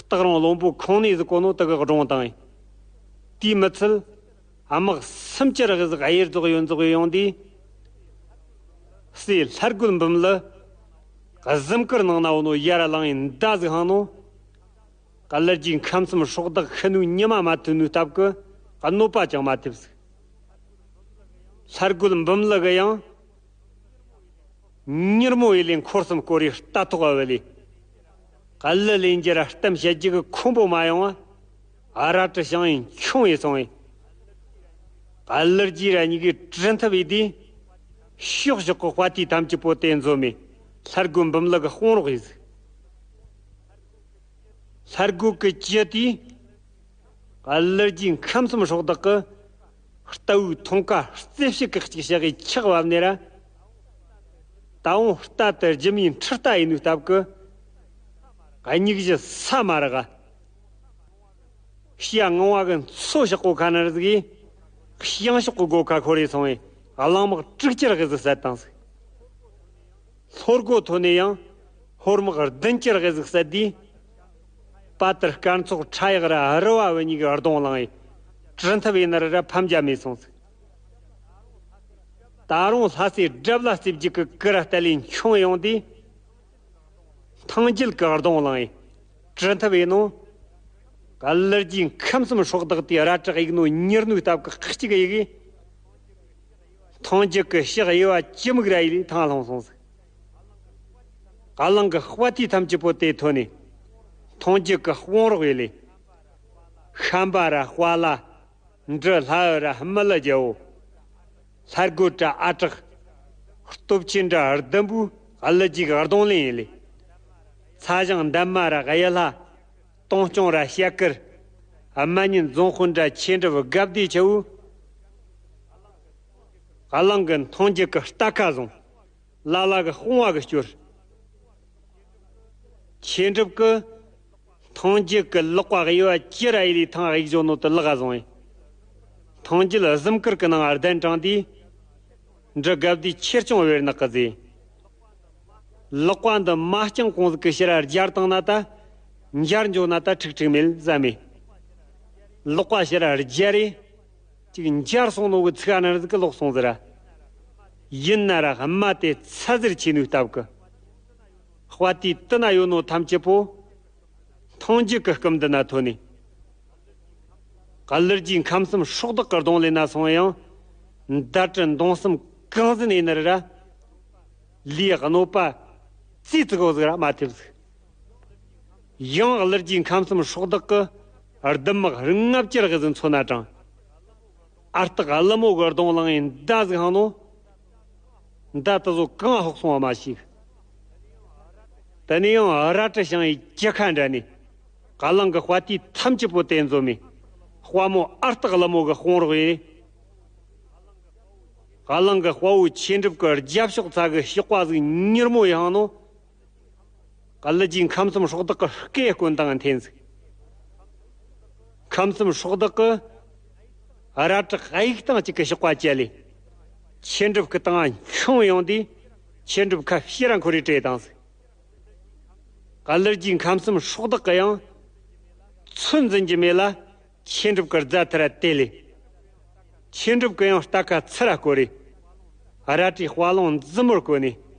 སྟག་རོང་བློན་པོ་ཁང་ནས་ཟིག་གོ་ནོ་དེ་གི་སྒྲུང་དང་། དེའི་མི་ཚད། དམག་སུམ་ཅུ་ར་གི་ཟིག་གཡས་རྫོགས་གཡོན་རྫོགས་ཡོང་དུས། སྲས་ལྷ་རྒོད་འབུམ་ལུ། གཟིམ་དཀར་ནང་ན་བོ་ནོ་ཡར་ལངས་ཡིན་མདའ་ཟིག་འཕངས་ནོ། གླུ་རྒྱུད་ཁམས་གསུམ་སྲོག་བདག་ཤི་ནུས་ཉི་མ་མ་ཐོན་ནུས་སྟབས་ཀྱི་གནོད་པ་ཅང་མ་ཐེབས་ཟིག། ལྷ་རྒོད་འབུམ་ལུ་གི་ཡང་། མྱུར་མོ་ཡི་ལས་འཁོར་གསུམ་བསྐོར་རེ་རྟ་ཐོག་བ་བུད་ལས། གླུ་ལེན་རྒྱུ་ར་གཏམ་བཤད་རྒྱུ་གི་ཁོམ་པོ་མ་ཡོང་བ། རལ་གྲི་བཤང་ཡིན་མཆོང་ཡིན་སོང་བས། གླུ་རྒྱུད་ར་གཉིས་ཀའི་གྲི་མཐུད་བས་དེ། ཕྱོགས་ཕྱོགས་ཀྱི་དཔའ་རྟུལ་ཐམས་ཅད་པོ་དེ་འཛོམས་མས། ལྷ་རྒོད་འབུམ་ལུ་གི་དཔུང་རོགས་ཡིན་ཟིག། ལྷ་རྒོད་ཀྱི་ཇི་དེས། གླུ་རྒྱུད་ཁམས་གསུམ་སྲོག་བདག་གི་རྟ་བོའི་ཐོང་ཁ་རྩེ་ཕྱེད་ཀྱི་གཅིག་བྱ་གི་ཆག་བབ་ནས་ར། ད་འོང་རྟ་དེ་རྒྱུ་མའི་འཕྲུལ་རྟ་ཡིན་ནུས་སྟབས་ཀྱི་སྙིགས་གཞི་ས་མ་རག། ཤི་ཡ་ངང་བ་གི་མཚོ་ཞག་པོ་ཁ་ན་ར་ཟིག་གིས་བྱང་ཕྱོགས་ཀྱི་སྒོ་ཁ་འཁོར་རེ་སོང་བས་གླང་དམག་དྲུག་ཅུ་ར་གི་ཟིག་བསད་བཏང་ཟིག། ལྷོ་སྒོ་ཐོན་ནས་ཡང་ཧོར་དམག་བདུན་ཅུ་ར་གི་ཟིག་བསད་དུས། པ་ཏར་སྐར་ཚོགས་ཁྲ་ཡག་ར་རུ་བ་བུ་གཉིས་ཀྱི་གདོང་བླངས་ཡིས་གྲི་མཐུད་བས་ནི་ར་ར་ཕམ་རྒྱ་མེད་སོང་ཟིག། ད་རུང་ལྷ་སའི་དྲབ་ལ་རྩེ་བརྒྱད་ཀྱི་ཀི་ར་སྟ་ལས་མཆོང་ཡོང་དུས། ཐང་རྒྱལ་གྱི་གདོང་བླངས་ཡིས་གྲི་མཐུད་བས་ནོ། གླུ་རྒྱུད་ཁམས་གསུམ་སྲོག་བདག་དེའི་རལ་གྲི་གཡུག་ནོ་མྱུར་ནུས་སྟབས་ཀྱི་གཅིག་གཡུག་གིས། ཐང་རྒྱལ་གྱི་ཕྱག་གཡས་པ་ཅི་མིག་ར་ཡི་ལས་ཐང་ལྷུང་སོང་ཟིག། གླིང་གི་དཔའ་རྟུལ་ཐམས་ཅད་པོ་དེ་ཐོན་ནས། ཐང་རྒྱལ་གྱི་དཔུང་རོགས་ཡི་ལས། ཤམ་པ་ར་དཔའ་ལ། འབྲི་ལྷ་འུ་ར་རྨི་ལི་རྒྱལ་བོ། ལྷ་རྒོད་ར་ཨ་གྲགས། སྟོབས་ཆེན་ར་ལྡུམ་བུའི་གླུ་རྒྱུད་གདོང་ལེན་ཡི་ལས། ཚ་ཞང་འདན་མ་ར་གཡུ་ལྷ། སྟོང་སྐྱོང་ར་ཤ་ཀིར། རྨ་ཉིན་རྫོང་དཔོན་ར་ཆེ་འགྲུབ་དགའ་བདེ་ཆེ་བོ། གླིང་གི་ཐང་རྒྱལ་གྱི་རྟ་ཁ་བཟུང་། ལ་ལ་གི་དཔུང་བ་གི་སྐྱོར། ཆེ་འགྲུབ་ཀྱིས་ཐང་རྒྱལ་གྱི་ལག་པ་གཡས་པ་ཅི་ར་ཡི་ལས་ཐང་གཡུག་བཞོ་ནོ་དེ་ལག་ག་བཟུང་ཡིན། ཐང་རྒྱལ་གཟིམ་དཀར་གྱི་ནང་གདན་དྲངས་དུས། འབྲི་དགའ་བདེ་ཆེར་སྐྱོང་བེར་ནག་གི་ཟེ། ལག་པ་འདི་མ་བརྐྱངས་གོང་ཟིག་གི་ཕྱིར་ར་སྦྱར་བཏང་ན་ད། འབྱར་འགྱོ་ན་ད་ཁྲིག་ཁྲིག་མེད་ཟ་མེད། ལག་པ་ཕྱིར་ར་སྦྱར་རེ། ཅིག་འབྱར་སོང་ནོ་གི་ཚིག་ཨ་ན་ཟིག་གི་ལོག་སོང་ཟིག་ར། ཡིན་ན་ར་རྨ་དེ་ཚ་ཟེར་ཆེ་ནུས་སྟབས་ཀྱི། དཔའ་རྟུལ་དེ་ན་ཡོད་ནོ་ཐམས་ཅད་པོ། ཐང་རྒྱལ་གྱི་སྐུ་མདུན་ན་ཐོན་ནས། གླུ་རྒྱུད་ཁམས་གསུམ་སྲོག་བདག་གི་གདོང་ལེན་ན་སོང་ཡང་། མདའ་གྲི་མདུང་གསུམ་གང་ཟིན་ཡིན་ནི་ར། ལུས་གནོད་པ་རྩིས་ཙི་གོ་ཟིག་ར་མ་ཐེབས་ཟིག། ཡང་གླུ་རྒྱུད་ཁམས་གསུམ་སྲོག་བདག་གི་ལྡུམ་དམག་ལྔ་བཅུ་ར་གི་ཟིག་མཚོན་ན་དྲངས། ཨ་སྟག་ཀླུ་མོ་གི་གདོང་བླངས་ཡིན་མདའ་ཟིག་འཕངས་ནོ། མདའ་དེ་ཚོ་གང་ཕོག་སོང་བ་མ་ཤེས། དེ་ནས་ཡང་རལ་གྲི་བཤང་ཡི་གྱི་ཁ་འདྲ་ནས། གླིང་གི་དཔའ་རྟུལ་ཐམས་ཅད་པོ་དེ་འཛོམས་མས། དཔའ་མོ་ཨ་སྟག་ཀླུ་མོ་གི་དཔུང་རོགས་ཡིན། གླིང་གི་དཔའ་བོ་ཆེ་འགྲུབ་ཀྱི་རྒྱབ་ཕྱོགས་ཚ་གི་ཞགས་པ་ཟིག་མྱུར་མོ་ཡིན་ནོ། གླུ་རྒྱུད་ཁམས་གསུམ་སྲོག་བདག་གི་སྐེ་བསྐོན་དང་འཐེན་ཟིག། ཁམས་གསུམ་སྲོག་བདག་གི་རལ་གྲི་གཡུག་སྟངས་གཅིག་གི་ཞགས་པ་བཅད་ལས། ཆེ་འགྲུབ་ཀྱི་སྟེང་མཆོང་ཡོང་དུས། ཆེ་འགྲུབ་ཁ་ཕྱིར་ར་འཁོར་རེ་བྲོས་བཏང་ཟིག། གླུ་རྒྱུད་ཁམས་གསུམ་སྲོག་བདག་གི་ཡང་། ཚོད་འཛིན་གྱི་མེད་ལ། ཆེ་འགྲུབ་ཀྱི་རྫ་ཐེ་ར་དེད་ལས། ཆེ་འགྲུབ་ཀྱི་ཡང་རྟ་ཁ་ཚུར་ར་བསྐོར་རེ། རལ་གྲིའི་དཔའ་ལོང་མཛུབ་མོར་བཀོད་ནས།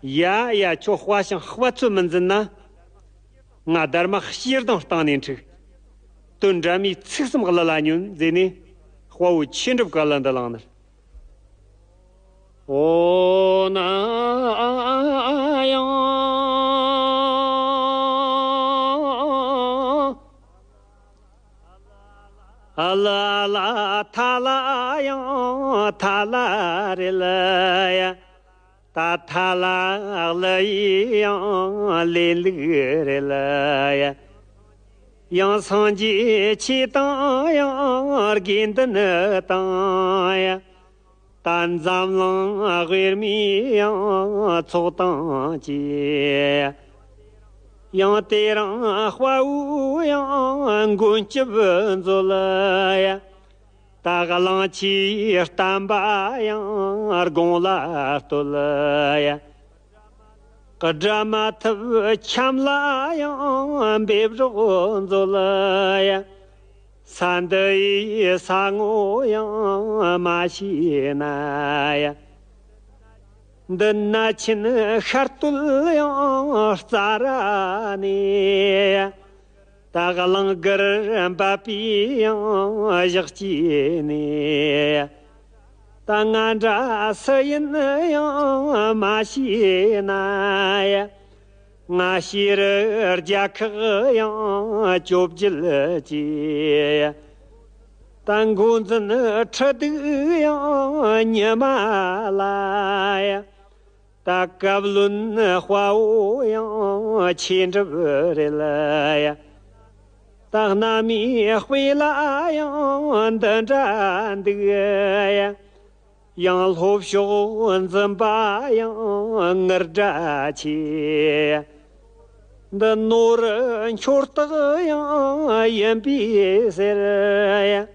ཡ་ཡ། ཁྱོད་དཔའ་ཞིང་དཔའ་ཚོད་མི་འཛིན་ན། ང་སྡར་མ་ཞེ་སྡང་བཏང་ནས་འཁྲིག། དོན་འདྲ་མིན་ཚིག་གསུམ་གླུ་ལ་ཉོན་ཟེར་ནས། དཔའ་བོ་ཆེ་འགྲུབ་ཀྱི་གླུ་འདི་བླངས་ནས། ཨོ་ན་ཡང་། ཨ་ལ་ལ་ཐ་ལ་ཡང་ཐ་ལ་རེ་ལ་ཡ། ད་ཐ་ལ་ལ་ཡི་ཡང་ལེན་ལུགས་རེད་ལ་ཡ། ཡང་སངས་རྒྱས་ཆོས་དང་ཡང་དགེ་འདུན་དང་ཡ། ད་འཛམ་གླིང་དབུས་མའི་ཡང་ཚོགས་དང་བཅས། ཡང་དེ་རིང་དཔའ་བོའི་ཡང་མགོན་སྐྱབས་མཛོད་ལ་ཡ། ད་གླིང་ཆེན་བསྟན་པ་ཡང་དགུང་ལ་བསྟོད་ཡ། དགྲ་མ་ཐུབ་ཁྱམས་ལ་ཡང་འབེབས་རོགས་མཛོད་ཡ། ས་འདི་ཡི་ས་ངོ་ཡང་མ་ཤེས་ན་ཡ། འདི་ན་ཆེན་ཤར་སྟོད་ཡང་རྩ་ར་ནས་ཡ། ད་གླིང་དཀར་འབབ་པའི་ཡང་ཞག་སྐྱེས་ནས། ད་ང་འདྲ་སུ་ཡིན་ཡང་མ་ཤེས་ན་ཡ། ང་ཤེས་རུ་རྒྱལ་ཁག་ཡང་བཅོ་བརྒྱད་ཀྱི། ད་འགོ་འཛིན་ཁྲི་གདུགས་ཡང་ཉི་མ་ལ་ཡ། ད་བཀའ་བློན་དཔའ་བོ་ཡང་ཆོས་འགྲུབ་རེད་ལ་ཡ། ད་གནམ་མེད་དཔེ་ལ་ཡང་འདི་འདྲ་འདུག་ཡ། ཡང་ལྷོ་ཕྱོགས་འཛིན་པ་ཡང་ངུར་སྒྲ་ཆེ། འདི་ནོར་འཁྱོར་སྟེགས་ཡང་ཡིན་པའི་ཟེར་ཡ།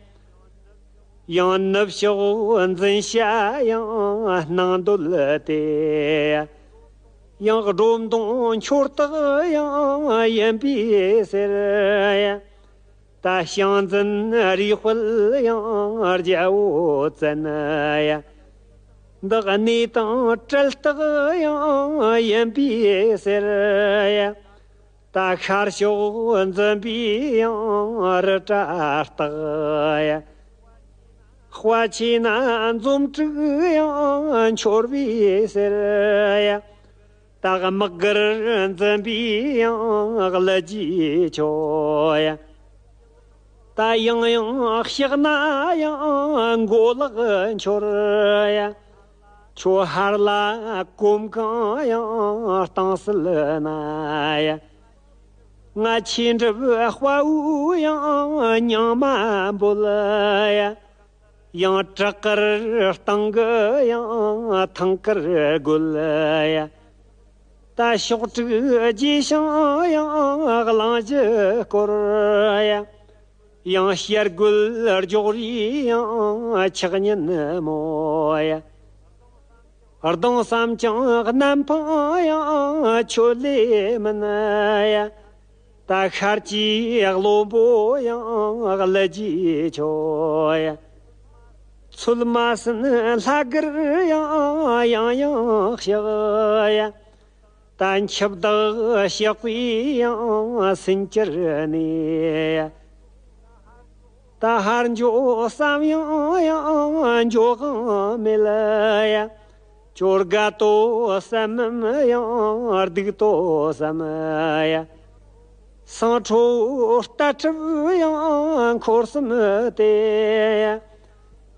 ཡང་ནུབ་ཕྱོགས་འཛིན་ཤ་ཡང་སྣང་འདོད་དེ། ཡང་སྒྲོམ་མདོང་འཁྱོར་སྟེགས་ཡང་ཡིན་པའི་ཟེར་ཡ། ད་ཞང་འཛིན་རུས་སྦལ་ཡང་རྒྱལ་པོ་བཙན་ཡ། འདི་གནས་དང་གྲལ་སྟེགས་ཡང་ཡིན་པའི་ཟེར་ཡ། ད་ཤར་ཕྱོགས་འཛིན་པའི་ཡང་རི་བྲག་སྟེགས་ཡ། དཔའ་ཆེ་ན་འཛུམ་དྲུག་ཡང་འཁྱོར་བའི་ཟེར་ཡ། ད་དམག་སྒར་འཛིན་པའི་ཡང་གླུ་རྗེས་ཆོག་ཡ། ད་ཡང་ཡང་གཤེགས་ན་ཡང་མགོ་ལག་འཁྱོར་ཡ། ཁྱོད་ཧར་ལ་གོམ་གང་ཡང་བཏང་སྲིད་ན་ཡ། ང་ཆོས་འགྲུབ་དཔའ་བོའི་ཡང་སྙིང་མ་འབོད་ཡ། ཡང་བྲག་དཀར་སྟེང་གི་ཡང་ཐང་དཀར་རྒོད་ཡ། ད་ཕྱོགས་དྲུག་རྗེས་ཤིང་ཡང་གླིང་བཞི་བསྐོར་ཡ། ཡང་བྱ་རྒོད་སྒྱོགས་རིས་ཡང་ཆག་ཉིན་མོ་ཡ། གདོང་བསམ་ཀྱང་གནམ་འཕང་ཡང་ཁྱོད་ལས་མིན་ཡ། ད་ཤར་གྱི་གློ་འབོ་ཡང་གླུ་རྗེས་ཆོག་ཡ། ཚོད་མ་ཟིན་ལྷ་གར་ཡང་ཡང་ཡང་གཤེགས་ཡ། ད་འཆི་བདག་གཤེགས་པའི་ཡང་སུན་གྱེར་ནས། ད་ཧར་འགྱོ་བསམ་ཡང་ཡང་འགྱོ་དབང་མེད་ཡ། ཁྱོད་དགའ་ཏོ་བསམ་མམ་ཡང་སྡུག་ཏོ་བསམ་ཡ། སང་ཁྲོ་རྟ་ཁྲབ་ཡང་འཁོར་གསུམ་དེ།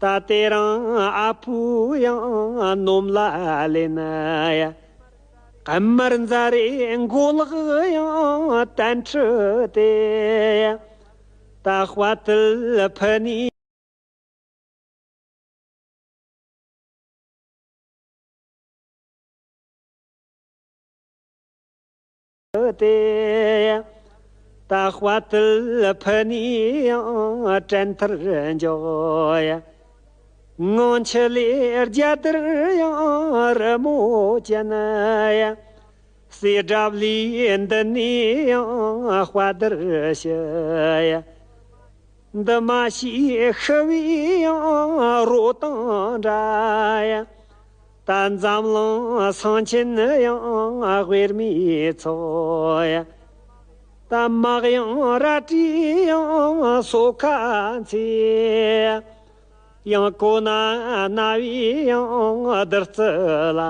ད་དེ་རིང་ཨ་ཕོ་ཡང་ནོམ་ལ་ལེན་ཡ། དམར་འཛའ་རེ་མགོ་ལག་ཡང་བསྟན་ཁྲི་དེ། ད་དཔའ་ཐུལ་ཕུ་ནས། དེ། ད་དཔའ་ཐུལ་ཕུ་ནས་ཡང་བྲན་ཐར་འཇོག་ཡ། ངང་ཆུ་ལས་རྒྱ་དར་ཡང་རི་མོ་ཅན་ཡ། སྲས་དགྲ་བླའི་མདུན་ནས་ཡང་དཔའ་དར་ཞུ་ཡ། འདི་མ་ཤེས་ཤི་བའི་ཡང་རོ་དང་འདྲ་ཡ། ད་འཛམ་གླིང་སེང་ཆེན་ཡང་དབུས་མའི་ཚོགས་ཡ། ད་དམག་ཡང་རལ་གྲིའི་ཡང་སོ་ཁ་འཚེ། ཡང་གོ་ན་རྣ་བའི་ཡང་བདུད་རྩི་ལ་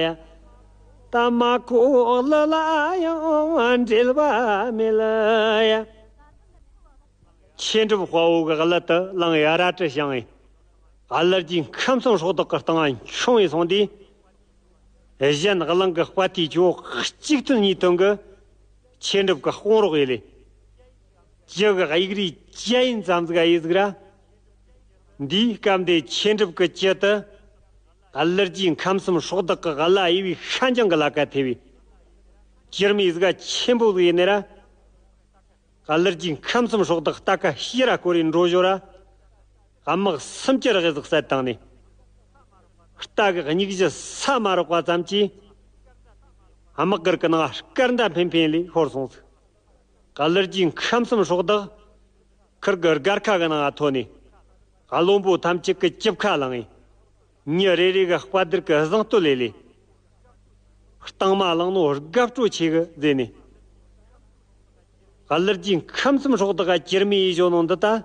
ཡ། ད་མ་གོ་ལི་ལ་ཡང་འབྲེལ་བ་མེད་ཡ། ཆོས་འགྲུབ་དཔའ་བོ་གི་གླུ་དེ་བླངས་ཡ་རལ་གྲི་བཞེངས་ཡིན། གླུ་རྗེས་ཁམས་གསུམ་སྲོག་བདག་གི་སྟེང་ང་མཆོང་ཡི་སོང་དུས། གཞན་གླིང་གི་དཔའ་རྟུལ་ཆོ་གཅིག་ཐོན་གཉིས་ཐོན་གི་ཆོས་འགྲུབ་ཀྱི་དཔུང་རོགས་ཡེ་ལས། ཅི་གི་དབྱུག་རིས་ཅི་ཡིན་ཙམ་ཟིག་ཨེ་ཟིག་ར། འདིའི་སྐབས་འདི་ཆོས་འགྲུབ་ཀྱི་ཅི་དུ། གླུ་རྒྱུའི་ཁམས་གསུམ་སྲོག་བདག་གི་གླུ་གཡས་པའི་ཤ་འགྱང་གི་ལ་ཀ་ཐེ་བའི། ཅིར་མི་ཟིག་ཆེན་པོ་ཟིག་ཡིན་ནི་ར། ག་ལར་གྱི་ཁམས་གསུམ་སྲོག་བདག་རྟ་ཁ་ཤེས་ར་སྐོར་རེ་འགྲོ་ཞོར་ར། དམག་སུམ་ཅུ་རེ་ཟིག་བསད་བཏང་ནས། རྟ་གི་སྙིགས་ཞུ་ས་མ་རག་པ་ཙམ་གྱིས། དམག་སྒར་གྱི་ནང་སྐར་མདའ་འཕེན་འཕེན་ལས་ཤོར་སོང་ཟིག་ག་ལར་གྱི་ཁམས་གསུམ་སྲོག་བདག་ཁུར་གི་སྒར་ཁ་གི་ནང་ཐོན་ནས། བློན་པོ་ཐམས་ཅད་ཀྱི་ལྕིབས་ཁ་བླངས་ཡིན། མྱི་རེ་རེ་གི་དཔའ་རྟུལ་གྱི་གཟེངས་བསྟོད་ལས་ལས། རྟིང་མ་བླངས་ནོ་དགའ་སྤྲོ་ཆེ་གི་མཛད་ནས། ག་ལར་གྱི་ཁམས་གསུམ་སྲོག་བདག་ག་ཅིར་མི་ཡི་ཞོ་ནོ་འདི་ལྟ།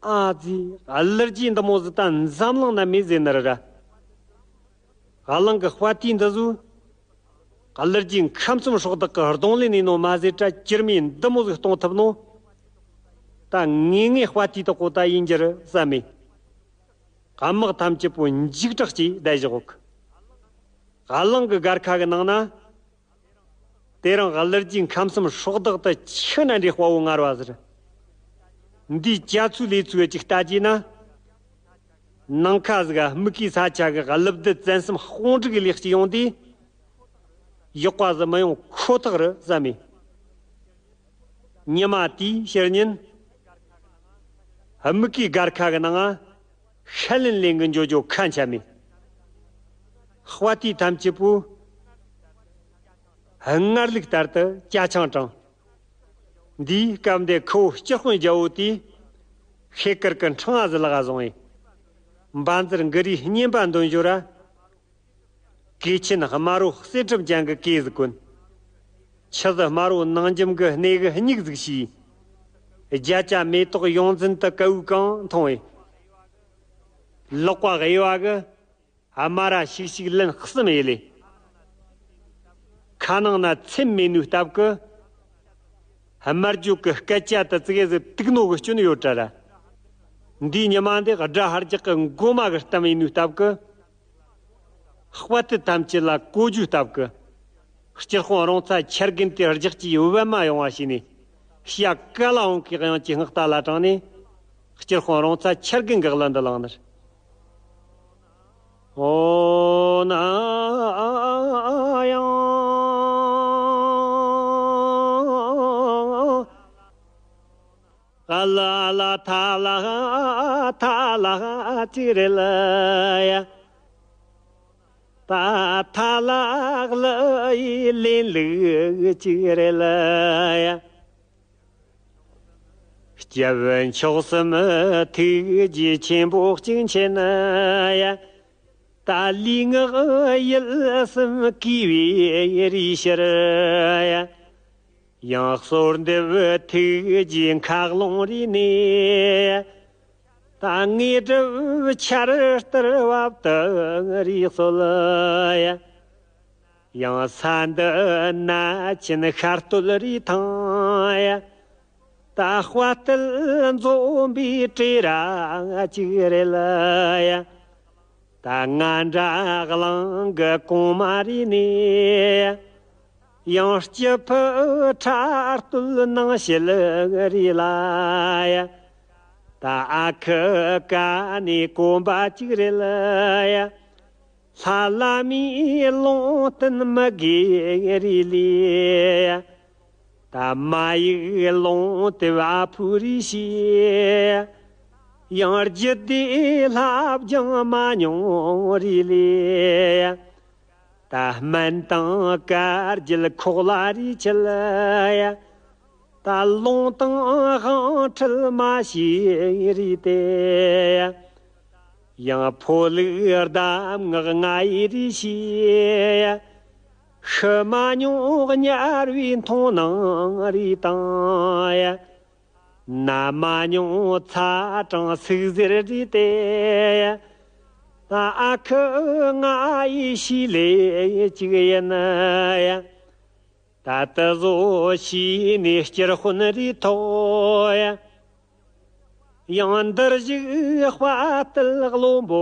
ཨ་ཙི། ག་ལར་གྱི་འདི་མོ་ཟི་ལྟ་འཛམ་གླིང་ན་མི་ཟེར་ནི་ར་ར། ག་ལང་གི་དཔའ་རྟུལ་འདི་ཟུ། ག་ལར་གྱི་ཁམས་གསུམ་སྲོག་བདག་གི་གདོང་ལེན་ནས་ནོ་མ་ཟེར་དྲ་ཅིར་མི་འདི་མོ་ཟིག་གཏོང་ཐུབ་ནོ། ད་ངེས་ངེས་དཔའ་རྟུལ་དག་གོ་ད་ཡིན་རྒྱུ་རེད་བསམ་མེ། དམག་ཐམས་ཅད་པོ་འཇིགས་སྐྲག་ཅིག་བསྡད་བཞག་གི་ག་ལང་གི་སྒར་ཁ་གི་ནང་ན། དེ་རིང་གླུ་རྒྱུའི་ཁམས་གསུམ་སྲོག་བདག་ཏུ་ཆི་ན་འདྲའི་དཔའ་བོ་ངར་བ་ཟེར། འདིའི་རྒྱ་མཚོའི་ལས་ཚུལ་ཅིག་ལྟ་རྒྱུ་ན། ནང་ཁ་ཟིག་ག་སྨུག་གི་ས་ཆ་གི་གླུ་བདུད་བཙན་གསུམ་དཔུང་འགྲིག་ལས་ཀྱི་ཡོང་དུས། ཡག་པ་ཟིག་མི་ཡོང་ཁོ་ཐག་རེད་བསམ་མེ། ཉི་མ་དེའི་ཕྱི་ཉིན། སྨུག་གི་སྒར་ཁ་གི་ནང་ང་ཤ་ལེན་ལེན་གི་འགྱོ་འགྱོ་ཁ་འཆམ་མེ། དཔའ་རྟུལ་ཐམས་ཅད་པོ། སྔར་ལུགས་ལྟར་དུ་ཅ་ཆང་དྲངས། འདིའི་སྐབས་འདི་ཁོ་སྤྱི་དཔོན་རྒྱལ་བོ་དེས། ཤེལ་དཀར་གྱི་འཕྲང་ང་ཟི་ལག་བཟུང་བས། འབའ་འཛར་འགུ་རིའི་སྙེམས་པ་འདོན་ཞོར་ར། གོས་ཆེན་དམར་རོ་གསེར་ཁྲིམས་ཅན་གྱི་གོས་ཟིག་གོན། ཆུ་ཟི་དམར་རོ་ནང་འཇམ་གྱི་སྣེ་གི་སྨྱུག་ཟིག་ཕྱིས། རྒྱ་ཅ་མེ་ཏོག་ཡོངས་འཛིན་དུ་ཀ་བུ་གང་མཐོང་བས། ལག་པ་གཡས་པ་གི། དམར་ར་ཤིག་ཤིག་ལན་གསུམ་ཡེ་ལས། ཁ་ནང་ན་ཚེམ་མེད་ནུས་སྟབས་ཀྱི། དམར་བརྗོད་ཀྱི་སྐད་ཆ་དུ་ཙི་གེ་ཟིག་ཏིག་ནོ་གི་སྐྱོན་ཡོད་དྲ་ར། འདིའི་ཉི་མ་འདི་དགྲ་ཧར་རྒྱག་གི་མགོ་མ་གི་གཏམ་ཡིན་ནུས་སྟབས་ཀྱི། དཔའ་རྟུལ་ཐམས་ཅད་ལ་གོ་རྒྱུ་སྟབས་ཀྱི། སྤྱིར་དཔོན་རོང་ཚ་ཆ་རྒན་དེ་རྒྱག་གི་ཡོད་བ་མ་ཡོང་བ་ཞིག་ནས། ཤ་ཀ་ལ་འོང་གི་གཡང་གི་སྔགས་རྟ་ལ་དྲངས་ནས། སྤྱིར་དཔོན་རོང་ཚ་ཆ་རྒན་གི་གླུ་འདི་བླངས་ནས། ཨོ་ན་ཡང་། ག་ལ་ལ་ཐ་ལ་ཐ་ལ་ཅི་རེད་ལ་ཡ། ད་ཐ་ལ་གླུ་ཡི་ལེན་ལུགས་ཅི་རེད་ལ་ཡ། སྐྱབས་མཆོག་གསུམ་ཐུགས་རྗེ་ཆེན་པོ་གཅིག་མཁྱེན་ཡ། ད་ལུས་ངག་ཡིད་གསུམ་གུས་པའི་རིགས་ཕྱིར་ཡ། ཡང་གསོལ་འདེབས་ཐུགས་རྗེའི་མཁའ་ཀློང་རིག་ནས་ཡ། ད་དངོས་གྲུབ་ཆར་ལྟར་བབ་ཏུ་རིགས་སོལ་ཡ། ཡང་ས་འདི་ན་ཆེན་ཤར་སྟོད་རི་ཐང་ཡ། ད་དཔའ་རྟུལ་འཛོམས་པའི་གྲས་ར་གཅིག་རེད་ལ་ཡ། ད་ང་འདྲ་གླང་གི་གོང་མ་རིག་ནས་ཡང་སྐྱི་ཕུ་ཁྲ་སྟོད་ནང་ཞལ་རིག་ལ་ཡ། ད་ཨ་ཁུ་ཀ་ནས་གོམ་པ་གཅིག་རེད་ལ་ཡ། ལྷ་བླ་མའི་ལུང་བསྟན་མི་དགེ་རིགས་ལས། ད་མ་ཡིག་ལུང་དེ་བ་ཕུ་རིགས་ཤིག་ཡང་རྒྱུད་སྡེ་ལྷ་སྦྱང་མ་མྱོང་རིགས་ལས། ད་སྨན་དང་བཀའ་བརྒྱུད་ཁོག་ལ་རིགས་ཆད་ལ་ཡ། ད་ལུང་དང་དབང་ཁྲིད་མ་ཤེས་རིགས་ཏེ། ཡང་ཕོ་ལུགས་གདམས་ངག་ང་ཡི་རིགས་ཤེས། ཤི་མ་མྱོང་དམྱལ་བའི་མཐོང་སྣང་རིགས་དང་ཡ། ན་མ་མྱོང་ཚ་གྲང་ཟུག་གཟེར་རིགས་ཏེ། ད་ཨ་ཁུ་ང་ཡི་ཤི་ལས་གཅིག་ཡིན་ཡ། ད་ལྟ་བཟོ་ཤེས་ནས་སྐྱེར་དཔོན་རེ་ཐོག་ཡ། ཡང་འདིར་བཞུགས་དཔའ་རྟུལ་བློན་པོ་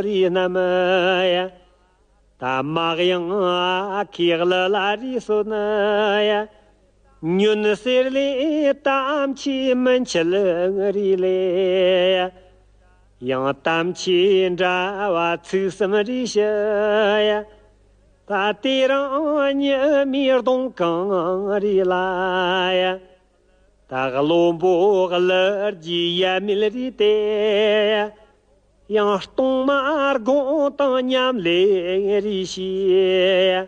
རེ་རྣམས་ཡ། ད་མ་གཡང་ཁའི་གླུ་ལ་རེ་གསོན་ཡ། ཉོན་གསེར་ལས་དམ་ཆོས་མུན་ཆད་རེ་ལས་ཡ། ཡང་དམ་ཆོས་འདྲ་བ་ཚིག་གསུམ་རེ་ཞུ་ཡ། ད་དེ་རིང་ཉི་མའི་གདོང་གང་རེ་ལ་ཡ། ད་བློན་པོ་གླུ་རྒྱུའི་ཡབ་མེས་རེ་དེ་ཡ། ཡང་གཏོང་མ་དགོངས་དང་ཉམས་ལེན་རེ་ཞུས་ཡ།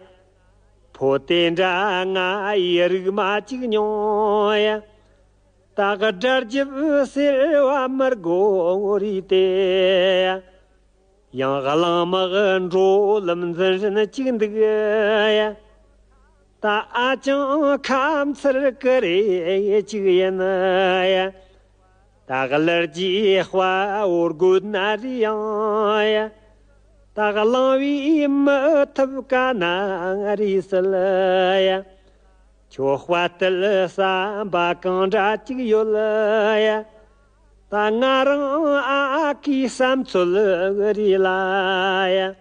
ཕོ་དེ་འདྲ་ང་ཡི་རིག་མ་གཅིག་མྱོང་ཡ། ད་གི་དགྲ་རྒྱབ་ཟེར་བ་མི་དགོས་རེད་དེ། ཡང་གླང་དམག་འགྲོ་ལམ་འཛིན་རིན་གཅིག་འདུག་ཡ། ད་ཨ་ཅང་ཁ་མཚར་ཀི་རེ་གཅིག་ཡིན་ཡ། ད་གི་གླུ་རྒྱུའི་དཔའ་བོ་རྒོད་ན་རེ་ཡང་ཡ། ད་གི་གླང་བོས་མི་ཐུབ་ཀ་ན་རེ་སྲིད་ཡ། ཁྱོད་དཔའ་རྟུལ་བསམ་པ་གང་འདྲ་ཅིག་ཡོད་ཡ། ད་ང་རང་ཨ་ཁུའི་བསམ་ཚུལ་རེད་ལ་ཡ།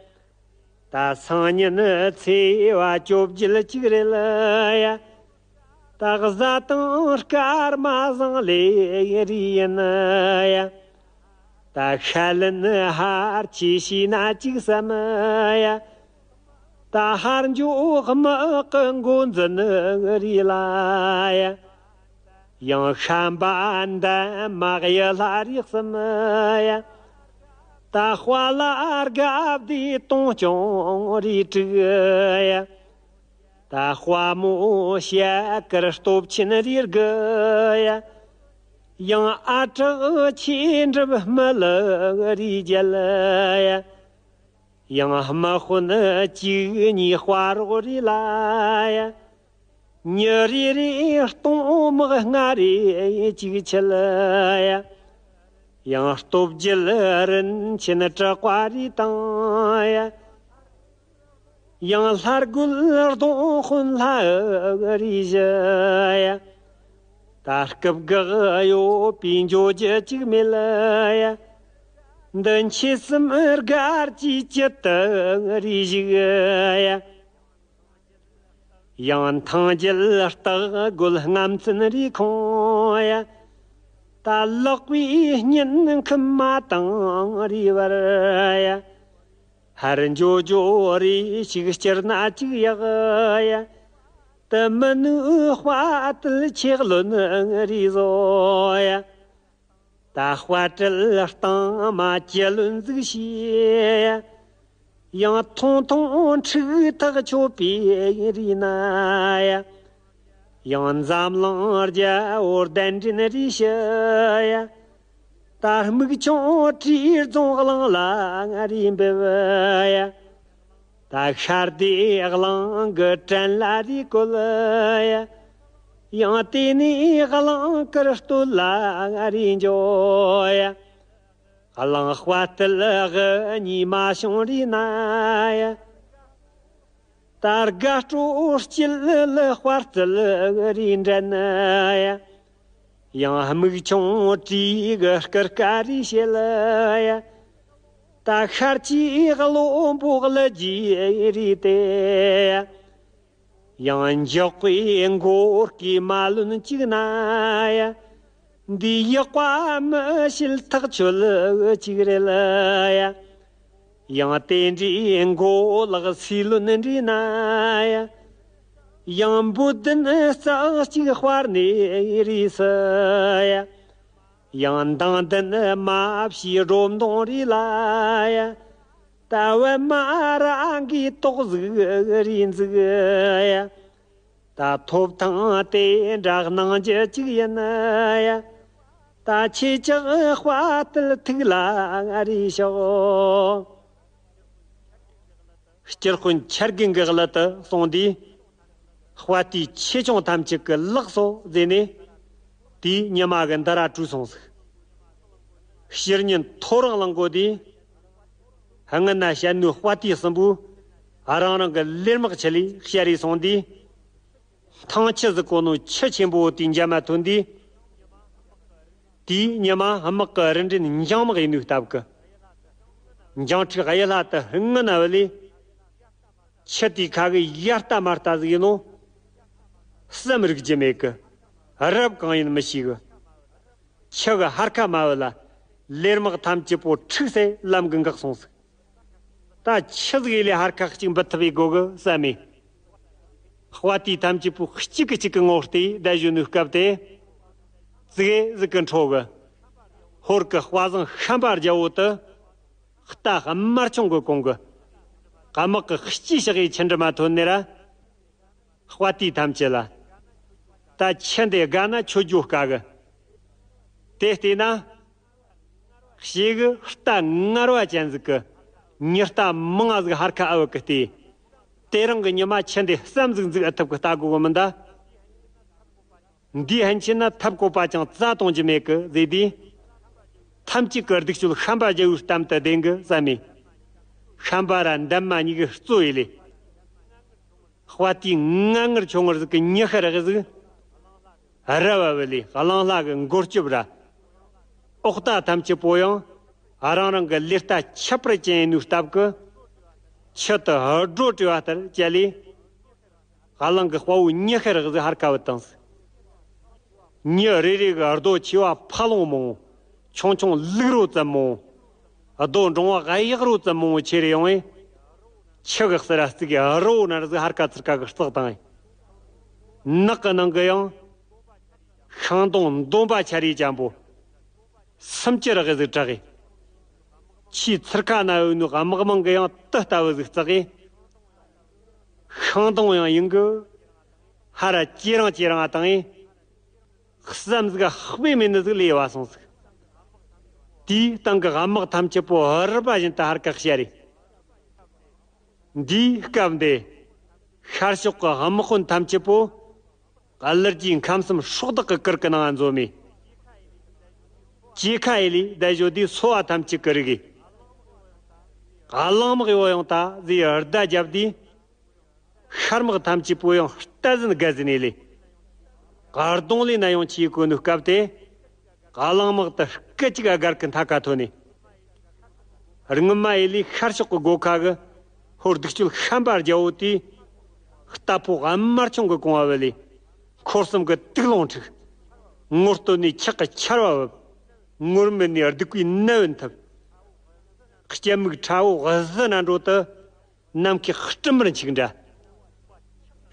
ད་སང་ཉིན་ཚེས་པ་བཅོ་བརྒྱད་ཅིག་རེད་ལ་ཡ། ད་བཟའ་དང་སྐར་མ་བཟང་ལེ་རེ་ཡིན་ཡ། ད་ཤ་ལན་ཧར་ཆེ་བྱས་ན་ཅིག་བསམ་ཡ། ད་ཧར་འགྱོ་དམག་གི་འགོ་འཛིན་རེད་ལ་ཡ། ཡང་ཤམ་པ་འདན་མ་གཡུ་ལྷ་རེད་བསམ་ཡ། ད་དཔའ་ལ་དགའ་བདེ་གཏོང་སྐྱོང་རེད་དྲུག་ཡ། ད་དཔའ་མོ་ཞལ་དཀར་སྟོབས་ཆེན་རེ་དགུ་ཡ། ཡང་ཨ་གྲགས་ཆོས་འགྲུབ་མི་ལུ་རེ་རྒྱལ་ཡ། ཡང་དམག་དཔོན་གཅིག་གཉིས་དཔའ་རོགས་རེ་ལ་ཡ། མྱི་རེ་རེ་གཏོང་དམག་ལྔ་རེ་གཅིག་ཆེད་ཡ། ཡང་སྟོབས་རྒྱལ་རིན་ཆེན་དྲག་པ་རེ་བཏང་ཡ། ཡང་ལྷ་རྒོད་གདོང་དཔོན་ལྷ་རེ་བཞི་ཡ། ད་སྐུ་སྒེག་ཡོད་པའི་འགྱོ་རྒྱུ་གཅིག་མེད་ལ་ཡ། འདི་མཆེད་གསུམ་སྒར་གྱི་དཀྱིལ་དུ་རེ་བཞུགས་ཡ། ཡང་ཐང་རྒྱལ་སྟག་རྒོད་རྔམ་བཙན་རེ་ཁོང་ཡ། ད་ལག་པའི་སྙིང་ཁུམ་མ་དང་རེ་བར་ཡ། ཧར་འགྱོ་འགྱོ་རེ་ཞིག་སྤྱིར་ན་གཅིག་ཡག་ཡ། དུ་མི་ནུས་དཔའ་རྟུལ་ཆེ་བློན་རེ་བཟོ་ཡ། ད་དཔའ་རྟུལ་གཏིང་མ་ཅི་ལོན་ཟིག་ཤེས་ཡ། ཡང་ཐུང་ཐུང་ཁྲིག་ཐག་ཆོད་པའི་རེ་ན་ཡ། ཡང་འཛམ་གླིང་རྒྱལ་པོ་གདན་འདྲེན་རེ་ཞུ་ཡ། ད་སྨུག་ཆུང་བྲིས་རྫོང་གླིང་ལ་རེ་འབེབས་ཡ། ད་ཤར་དེ་གླིང་གི་བྲན་ལ་རེ་བཀོལ་ཡ། ཡང་དེ་ནས་གླིང་དཀར་སྟོད་ལ་རེ་འགྱོ་ཡ། གླིང་དཔའ་རྟུལ་གཉིས་མ་བྱུང་རེ་ན་ཡ། ད་དགའ་སྤྲོ་སྐྱིད་ལ་དཔའ་རྟུལ་རེ་འདྲེན་ཡ། ཡང་སྨུག་ཆུང་བྲིས་གི་སྐུར་ཀ་རེ་བྱེད་ལ་ཡ། ད་ཤར་གྱི་བློན་པོ་གླུ་རྒྱུའི་རེ་དེ་ཡ། ཡང་འཇོག་པའི་མགོ་སྐེ་མ་ལོན་གཅིག་ན་ཡ། འདི་ཡག་པ་མི་བྱེད་ཐག་ཆོད་གཅིག་རེད་ལ་ཡ། ཡང་དེ་འདྲའི་མགོ་ལག་སུས་ལོན་འདྲི་ན་ཡ། ཡང་འབུ་བདུན་རྩ་གཅིག་དཔར་ནས་རེ་སུ་ཡ། ཡང་མདངས་ལྡན་མ་བྱིའི་སྒྲོམ་མདོང་རེ་ལ་ཡ། ད་བད་མ་རང་གི་ཏོག་ཟིག་རེ་འཛུགས་ཡ། ད་ཐོབ་ཐང་དེ་འདྲ་གནང་རྒྱུ་གཅིག་ཡིན་ཡ། ད་ཁྱེད་ཅག་དཔའ་རྟུལ་ཐུགས་ལ་རེ་ཞོག། སྤྱིར་དཔོན་འཆར་དགུན་གྱི་གླུ་དེ་གསུངས་དུས། དཔའ་རྟུལ་ཆེ་ཆུང་ཐམས་ཅད་ཀྱི་ལགས་སོ་ཟེར་ནས། དེའི་ཉི་མ་གི་འདི་ར་བྲོས་སོང་ཟིག། ཕྱི་ཉིན་ཐོ་རངས་ལངས་གོ་དུས། སྔུན་ན་བཤད་ནོའི་དཔའ་རྟུལ་གསུམ་པོས་རང་རང་གི་ལས་དམག་ཆེད་ལས་བཤད་རེས་སོང་དུས། ཐང་ཆུ་ཟིག་གོ་ནོ་ཆུ་ཆེན་པོ་དེའི་འཇབ་མ་ཐོན་དུས། དེའི་ཉི་མ་དམག་གི་རུ་འདྲེན་འཇང་དམག་ཡིན་ནོའི་སྟབས་ཀྱིས། འཇང་ཕྲུག་གཡུ་ལྷ་དེ་སྔུན་ན་བུད་ལས། ཁྱི་དེའི་ཁ་གི་ཡ་ལྟ་མ་ལྟ་ཟིག་ཡིན་ནོ། བསམ་རིག་རྒྱུ་མེད་གི། རབ་གང་ཡིན་མི་ཤེས་གི། ཁྱི་གི་ཕར་ཁ་མ་བུད་ལ། ལེར་མག་ཐམས་ཅད་པོ་འཁྲུགས་སེ་ལམ་གི་འགག་སོང་ཟིག། ད་ཁྱི་ཟིག་ཡིན་ལས་ཕར་ཁ་གཅིག་འབུད་ཐུབ་པའི་སྒོ་གི་བསམ་མེད། དཔའ་རྟུལ་ཐམས་ཅད་པོ་གཅིག་གི་གཅིག་གི་ངོ་བལྟས་བསྡད་བཞིན་ནུས་སྐབས་དེ། ཙིག་གེ་ཟིག་གི་འཕྲོ་གི། ཧོར་གི་དཔའ་བཟང་ཤམ་པ་རྒྱལ་པོ་དེ། རྟ་དམར་ཆུང་གི་གོང་གི། དམག་གི་སྤྱི་ཞག་གི་ཆུ་འདྲི་མ་ཐོན་ནི་ར། དཔའ་རྟུལ་ཐམས་ཅད་ལ། ད་ཁྱི་འདི་དགའ་ན་ཁྱོད་རྒྱུ་དཀའ་གི། དེ་བལྟས་ན། ཞེ་གི་རྟ་ངར་བ་ཅན་ཟིག་གི། མྱི་རྟ་མང་ང་ཟིག་ཕར་ཁ་ཨ་བུ་གི་སྟེ། དེ་རིང་གི་ཉི་མ་ཁྱི་འདི་བསམ་ཟིག་འཛུགས་ཨེ་ཐུབ་གི་ལྟ་དགོས་གི་མིན་ད། འདིའི་ཕན་ཆད་ན་ཐབས་བཀོད་པ་ཅང་རྩ་གཏོང་རྒྱུ་མེད་གི་ཟེར་དུས། ཐམས་ཅད་ཀྱི་གདུག་སྤྱོད་ཤམ་པ་རྒྱལ་པོའི་གཏམ་དུ་བདེན་གི་བསམ་མེད། ཤམ་པ་ར་འདན་མ་གཉིས་ཀྱི་གཙོ་ཡི་ལས། དཔའ་རྟུལ་ངན་ངར་ཆུང་ངུར་ཟིག་གི་མྱི་ཤི་རག་ཟིག། ར་བ་བུ་ལས་གླང་ལྷ་གི་མགོ་སྐྱོབ་ར། ཨོག་རྟ་ཐམས་ཅད་པོ་ཡང་། རང་རང་གི་ལས་རྟ་ཁྱད་པར་ཅན་ཡིན་ནོའི་སྟབས་ཀྱིས། ཁྱི་དེ་སྒྲོ་བྲི་བ་ལྟར་བཅད་ལས། གླང་གི་དཔའ་བོ་མྱི་ཤི་རག་ཟིག་ཕར་ཁ་བུད་བཏང་ཟིག། མྱི་རེ་རེ་གི་རྡོ་ཆེ་བ་ཕ་ལོང་མང་། ཆུང་ཆུང་ལུག་རོ་ཙམ་མང་། རྡོ་འབྲིང་བ་གཡག་རོ་ཙམ་མང་ཆེ་རེ་ཡོང་བས། ཁྱི་གི་ཟུར་ར་རྩིག་གི་རི་བོ་ནར་ཟིག་ཕར་ཁ་ཚུར་ཁ་གི་བརྩེགས་བཏང་བས། ནགས་གི་ནང་གི་ཡང་། ཤིང་སྡོང་འདོམ་པ་ཆ་རེ་ཅན་པོ། སུམ་ཅུ་རེ་ཟིག་གྲགས་གི། ཆེས་ཚུར་ཁ་ན་ཡོད་ནོ་དམག་མང་གི་ཡང་དུ་ལྟ་བུ་ཟིག་བརྩེགས་གི། ཤིང་སྡོང་ཡང་ཡིན་གི། ཧ་ར་ཅེ་རང་ཅེ་རང་བཏང་ངས། བསམ་ཟིག་དཔེ་མེད་ནི་ཟིག་ལས་བ་སོང་ཟིག། དེའི་སྟེང་གི་དམག་ཐམས་ཅད་པོ་རུལ་བ་བཞིན་དུ་ཕར་ཁ་ཤར་རེ། འདིའི་སྐབས་འདི། ཤར་ཕྱོགས་ཀྱི་དམག་དཔོན་ཐམས་ཅད་པོ། གླུ་རྒྱའི་ཁམས་གསུམ་སྲོག་བདག་གི་གུར་གྱི་ནང་འཛོམས་མེ། ཅེ་ཁ་ཡེ་ལི་བསྡད་བཞོ་དུས་སོ་བ་ཐམས་ཅད་ཀྱི་རིགས། གླང་དམག་ཡོ་ཡང་ད་ཟིག་ཡར་བརྡ་བརྒྱབ་དུས། ཤར་དམག་ཐམས་ཅད་པོ་ཡང་རྟ་ཟིན་དགའ་ཟིན་ནས་ལས། གར་གདོང་ལས་ན་ཡོང་ཆེ་གོ་ནུ་སྐབས་དེ། གླང་དམག་དུ་སྐད་ཅིག་སྒར་གི་མཐའ་ཁ་ཐོན་ནས། རྔུལ་མ་ཡེ་ལི་ཤར་ཕྱོགས་ཀྱི་སྒོ་ཁ་གི། ཧོར་གདུག་སྤྱོད་ཤམ་པ་རྒྱལ་པོ་དེས། རྟ་ཕོ་དམར་ཆུང་གི་གོང་བ་བུད་ལས། འཁོར་གསུམ་གྱི་དུག་རླུང་འཁྲུགས། ངོ་སྟོད་ནས་ཁྱག་གི་ཆར་བ་བབས། ངུར་སྨྲིག་ནས་སྡུག་པའི་ནད་བུན་ཐུབ། སྐྱེད་མིག་ཁྲ་བོ་བཟི་ན་འགྲོ་དུ། ནམ་མཁའི་སྤྲིན་དམར་འཁྱུག་འདྲ།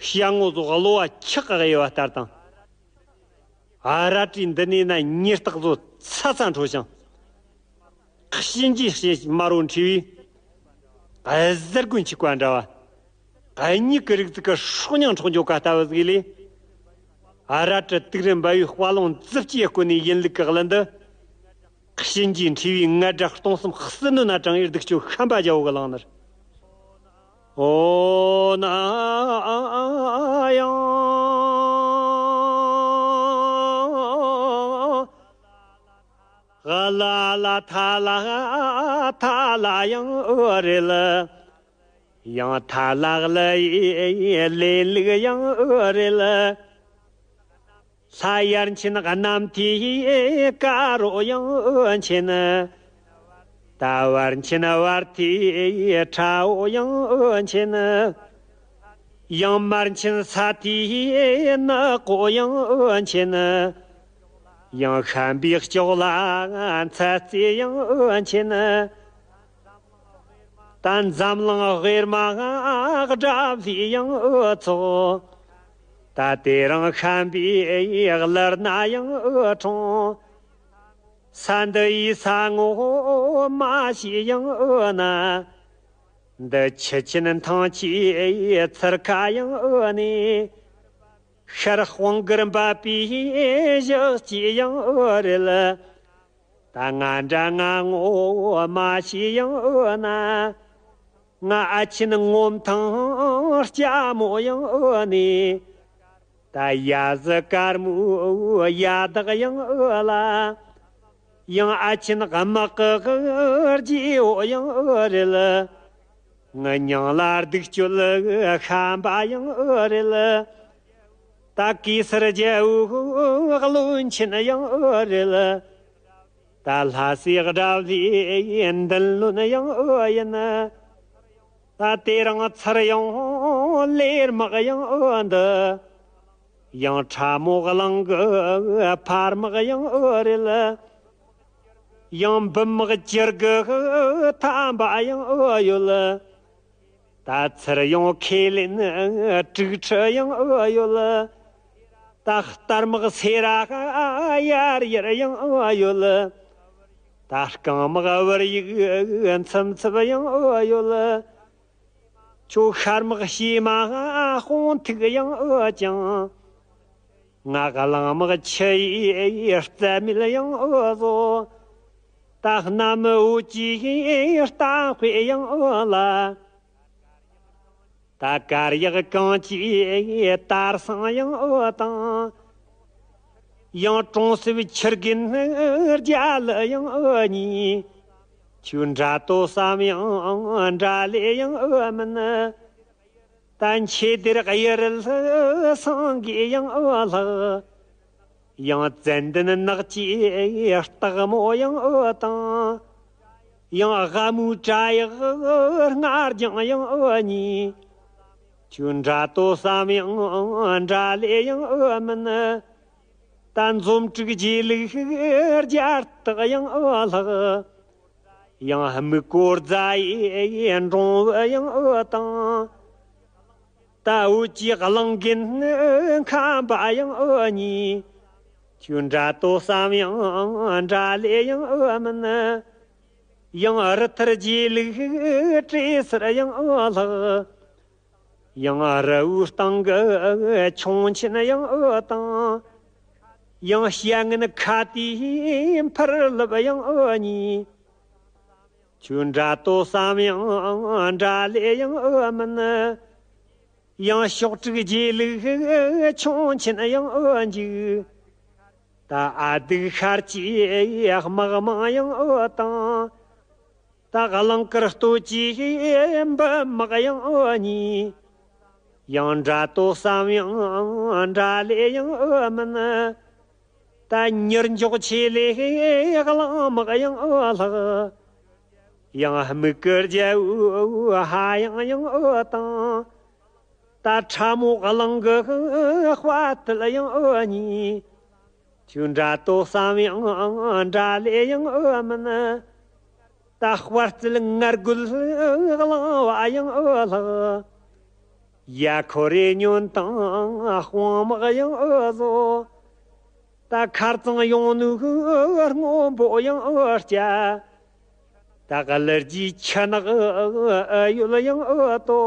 ཞྭ་ངོ་ཟོག་གློ་བ་ཁྱག་གི་གཡུ་བ་ལྟར་དང་། ཨ་ར་ཏྲི་འདི་ནས་ན་ཉེར་སྟག་ཟོ་ཚ་ཚ་འཕྲོ་ཞིང་། གཤིན་རྗེའི་གཤེད་མ་རོ་འཁྲིས་པའི། གཟར་རྒོན་ཆིག་པ་འདྲ་བ། གཉིས་ཀྱི་རིགས་ཚིག་གི་སྲོག་སྙིང་འཕྲོག་འཇོག་ག་ལྟ་བུ་ཟིག་ལས། ཨ་ར་ཏྲི་དུག་རིན་འབར་བའི་དཔའ་ལོང་རྫུ་སྐྱེས་བསྐོན་ནས་ཡིན་ལུགས་ཀྱི་གླུ་འདི། གཤིན་རྗེའི་འཁྲིས་པའི་ངར་སྒྲ་སྟོང་གསུམ་ཟིལ་གནོན་ན་དྲངས་ཡེ་གདུག་སྤྱོད་ཤམ་པ་རྒྱལ་པོ་གི་ལང་ནར། ཨོ་ན་ཡང་། ཨ་ལ་ལ་ཐ་ལ་ཐ་ལ་ཡང་ཨོ་རེ་ལ། ཡང་ཐ་ལག་ལ་ཡི་ལེ་ལུག་ཡང་ཨོ་རེ་ལ། ལྷ་ཡར་ཆེན་གནམ་མཐའི་ཀ་རོ་ཡང་ཨོ་ཆེན། ད་བར་ཆེན་བར་མཐའི་ཁྲ་བོ་ཡང་ཨོ་ཆེན། ཡང་མར་ཆེན་ས་མཐའི་ནག་པོ་ཡང་ཨོ་ཆེན། ཡང་ཤམ་པའི་ལྕོག་ལ་ཚ་རྩེ་ཡང་ཨོ་ཆེན། ད་འཛམ་གླིང་དབུས་མ་དགྲ་བླའི་ཡང་ཨོ་ཚོགས། ད་དེ་རིང་ཤམ་པའི་གླུ་སྣ་ཡང་ཨོ་འཁྲུངས། ས་འདི་ཡི་ས་ངོ་མ་ཤེས་ཡང་ཨོ་ན། འདི་ཆུ་ཆེན་ཐང་ཆེའི་ཚུར་ཁ་ཡང་ཨོ་ནི། ཤར་དཔུང་དཀར་འབབ་པའི་གཞི་སྐྱེས་ཡང་ཨོ་རེད། ད་ང་འདྲ་ང་ངོ་མ་ཤེས་ཡང་ཨོ་ན། ང་ཨ་ཆེན་ངོམ་ཐང་ལྕགས་མོ་ཡང་ཨོ་ནི། ད་ཡ་ཟི་དཀར་མོའི་ཡ་དྭགས་ཡང་ཨོ་ལ། ཡང་ཨ་ཆེན་དམག་གི་རྗེ་བོ་ཡང་ཨོ་རེད། ང་མྱིང་ལ་གདུག་སྤྱོད་ཤམ་པ་ཡང་ཨོ་རེད། ད་གེ་སར་རྒྱལ་པོའི་བློན་ཆེན་ཡང་ཨོ་རེད། ད་ལྷ་སྲས་དགྲ་བླའི་མདུན་བློན་ཡང་ཨོ་ཡིན། ད་དེ་རིང་ཚུར་ཡོང་ ལེར་དམག་ཡང་འདི། ཡང་ཁྲ་མོ་གླིང་གི་ཕར་དམག་ཡང་རེད། ཡང་འབུམ་དམག་སྤྱིར་གི་ཐམ་པ་ཡང་ཡོད། ད་ཚུར་ཡང་ཁས་ལེན་དྲུག་ཁྲི་ཡང་ཡོད། ད་རྟ་དམག་སེ་ར་ཡར་ཡར་ཡང་ཡོད། ད་རྐང་དམག་བུར་ཡུག་མཚམས་མཚམས་ཡང་ཡོད། ཁྱོད་ཤར་དམག་བྱེ་མ་དཔུང་ཐུག་ཡང་ཡོད་ཅིང་། ང་གླང་དམག་ཆུ་ཡི་རྩྭ་མེད་ཡང་ཡོད་ཟོ། ད་གནམ་འོད་ཀྱི་རྟ་དཔེ་ཡང་ཡོད་ལ། ད་དཀར་ཡག་གངས་ཀྱི་དར་སང་ཡང་འོད་དང་། ཡང་གྲོང་གསེབ་ཆུ་རྒན་རྒྱ་ལ་ཡང་འོད་གཉིས། ཁྱོད་འདྲ་དོ་བསམ་ཡང་འདྲ་ལེ་ཡང་འོད་མིན། ད་མཆེ་སྡེར་གཡུ་རལ་སང་གི་ཡང་འོད་ལྷག། ཡང་ཙན་དན་ནགས་ཀྱི་སྟག་མོ་ཡང་འོད་དང་། ཡང་ལྷ་མོའི་བྲག་ཡག་སྔར་ལྗང་ཡང་འོད་གཉིས། ཁྱོད་འདྲ་དོ་བསམ་ཡང་འདྲ་ལེ་ཡང་འོད་མིན། ད་འཛོམས་དྲུག་རྗེས་ལུགས་རྒྱ་སྟག་ཡང་འོད་ལྷག། ཡང་སྨུག་སྐོར་རྫ་ཡི་འབྲོང་བུ་ཡང་འོད་དང་། ད་འོད་ཀྱི་གླིང་རྒན་ཁམས་པ་ཡང་འོད་གཉིས། ཁྱོད་འདྲ་དོ་བསམ་ཡང་འདྲ་ལེ་ཡང་འོད་མིན། ཡང་རི་ཐར་རྗེས་ལུགས་བྲེ་སེར་ཡང་འོད་ལྷག། ཡང་རི་བོའི་སྟེང་གི་ཁྱུང་ཆེན་ཡང་འོད་དང་། ཡང་བྱ་ངན་ཁ་དེའི་འཕུར་ལབ་ཡང་འོད་གཉིས། ཁྱོད་འདྲ་དོ་བསམ་ཡང་འདྲ་ལེ་ཡང་འོད་མིན། ཡང་ཕྱོགས་དྲུག་རྗེས་ལུགས་ཁྱུང་ཆེན་ཡང་འོད་འཇིག། ད་ཨ་སྡུག་ཤར་གྱི་དམག་མང་ཡང་འོད་དང་། ད་གླིང་དཀར་སྟོད་ཀྱི་འབུམ་དམག་ཡང་འོད་གཉིས། ཡང་འདྲ་དོ་བསམ་ཡང་འདྲ་ལེ་ཡང་འོད་མིན། ད་ཉེར་འཇོག་ཆེ་ལེ་གླང་དམག་ཡང་འོད་ལྷག། ཡང་སྨུག་གི་རྒྱལ་བོ་ཧ་ཡང་ཡང་འོད་དང་། ད་ཁྲ་མོ་གླིང་གི་དཔའ་ཐུལ་ཡང་འོད་གཉིས། ཁྱོད་འདྲ་དོ་བསམ་ཡང་འདྲ་ལེ་ཡང་འོད་མིན། ད་དཔའ་རྩལ་ངར་རྒོད་གླང་བ་ཡང་འོད་ལྷག། ཡ་ཁོ་རེ་ཉོན་དང་དཔུང་དམག་ཡང་འོད་ཟོ། ད་མཁར་གཙང་ཡོང་ནུ་སྔོན་པོ་ཡང་འོད་སྐྱ། ད་ག་ལར་གྱི་ཆུ་ནག་ཨ་ཡོད་ཡང་འོད་དོ།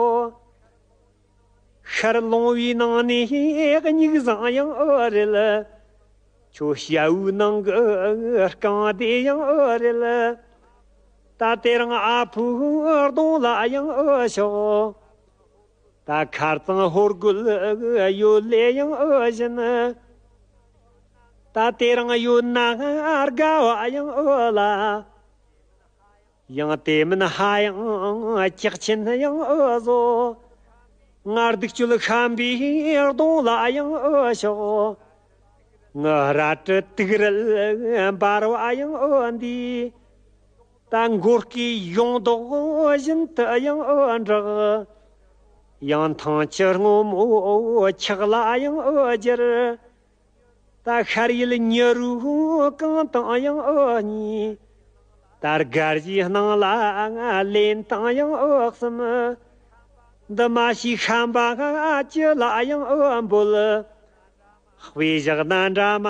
ཤར་ལུང་བའི་ནང་ནས་སྙིགས་བཟང་ཡང་འོད་རེད། ཁྱོད་ཤ་བོའི་ནང་གི་རྐང་སྡེ་ཡང་འོད་རེད། ད་དེ་རིང་ཨ་ཕོའི་གདོང་ལ་ཡང་འོད་ཤོག། ད་མཁར་གཙང་ཧོར་རྒོད་ཡོད་ལེ་ཡང་འོད་བཞིན། ད་དེ་རིང་ཡོད་ན་དགའ་བ་ཡང་འོད་ལ། ཡང་དེ་མིན་ཧ་ཡང་ལྕགས་ཆེན་ཡང་འོད་བཟོ། ང་སྡིག་སྤྱོད་ཤམ་པའི་གདོང་ལ་ཡང་འོད་ཤོག། ང་རལ་གྲི་དུག་རལ་འབར་བ་ཡང་འོད་འདི། ད་མགོ་སྐེ་ཡོངས་ལྡོག་བཞིན་དུ་ཡང་འོད་འགྲག། ཡང་ཐང་ཆུ་སྔོན་མོ་ཆག་ལ་ཡང་འོད་འགྱུར། ད་ཤར་ཡུལ་ཉི་རུ་གང་དང་ཡང་འོད་གཉིས། ད་དགའ་བཞིའི་སྣང་ལ་ལེན་དང་ཡང་འོད་གསུམ། འདི་མ་ཤེས་ཤམ་པ་ཅི་ལ་ཡང་འོད་འབོད། དཔེ་བཞག་ན་འདྲ་མ་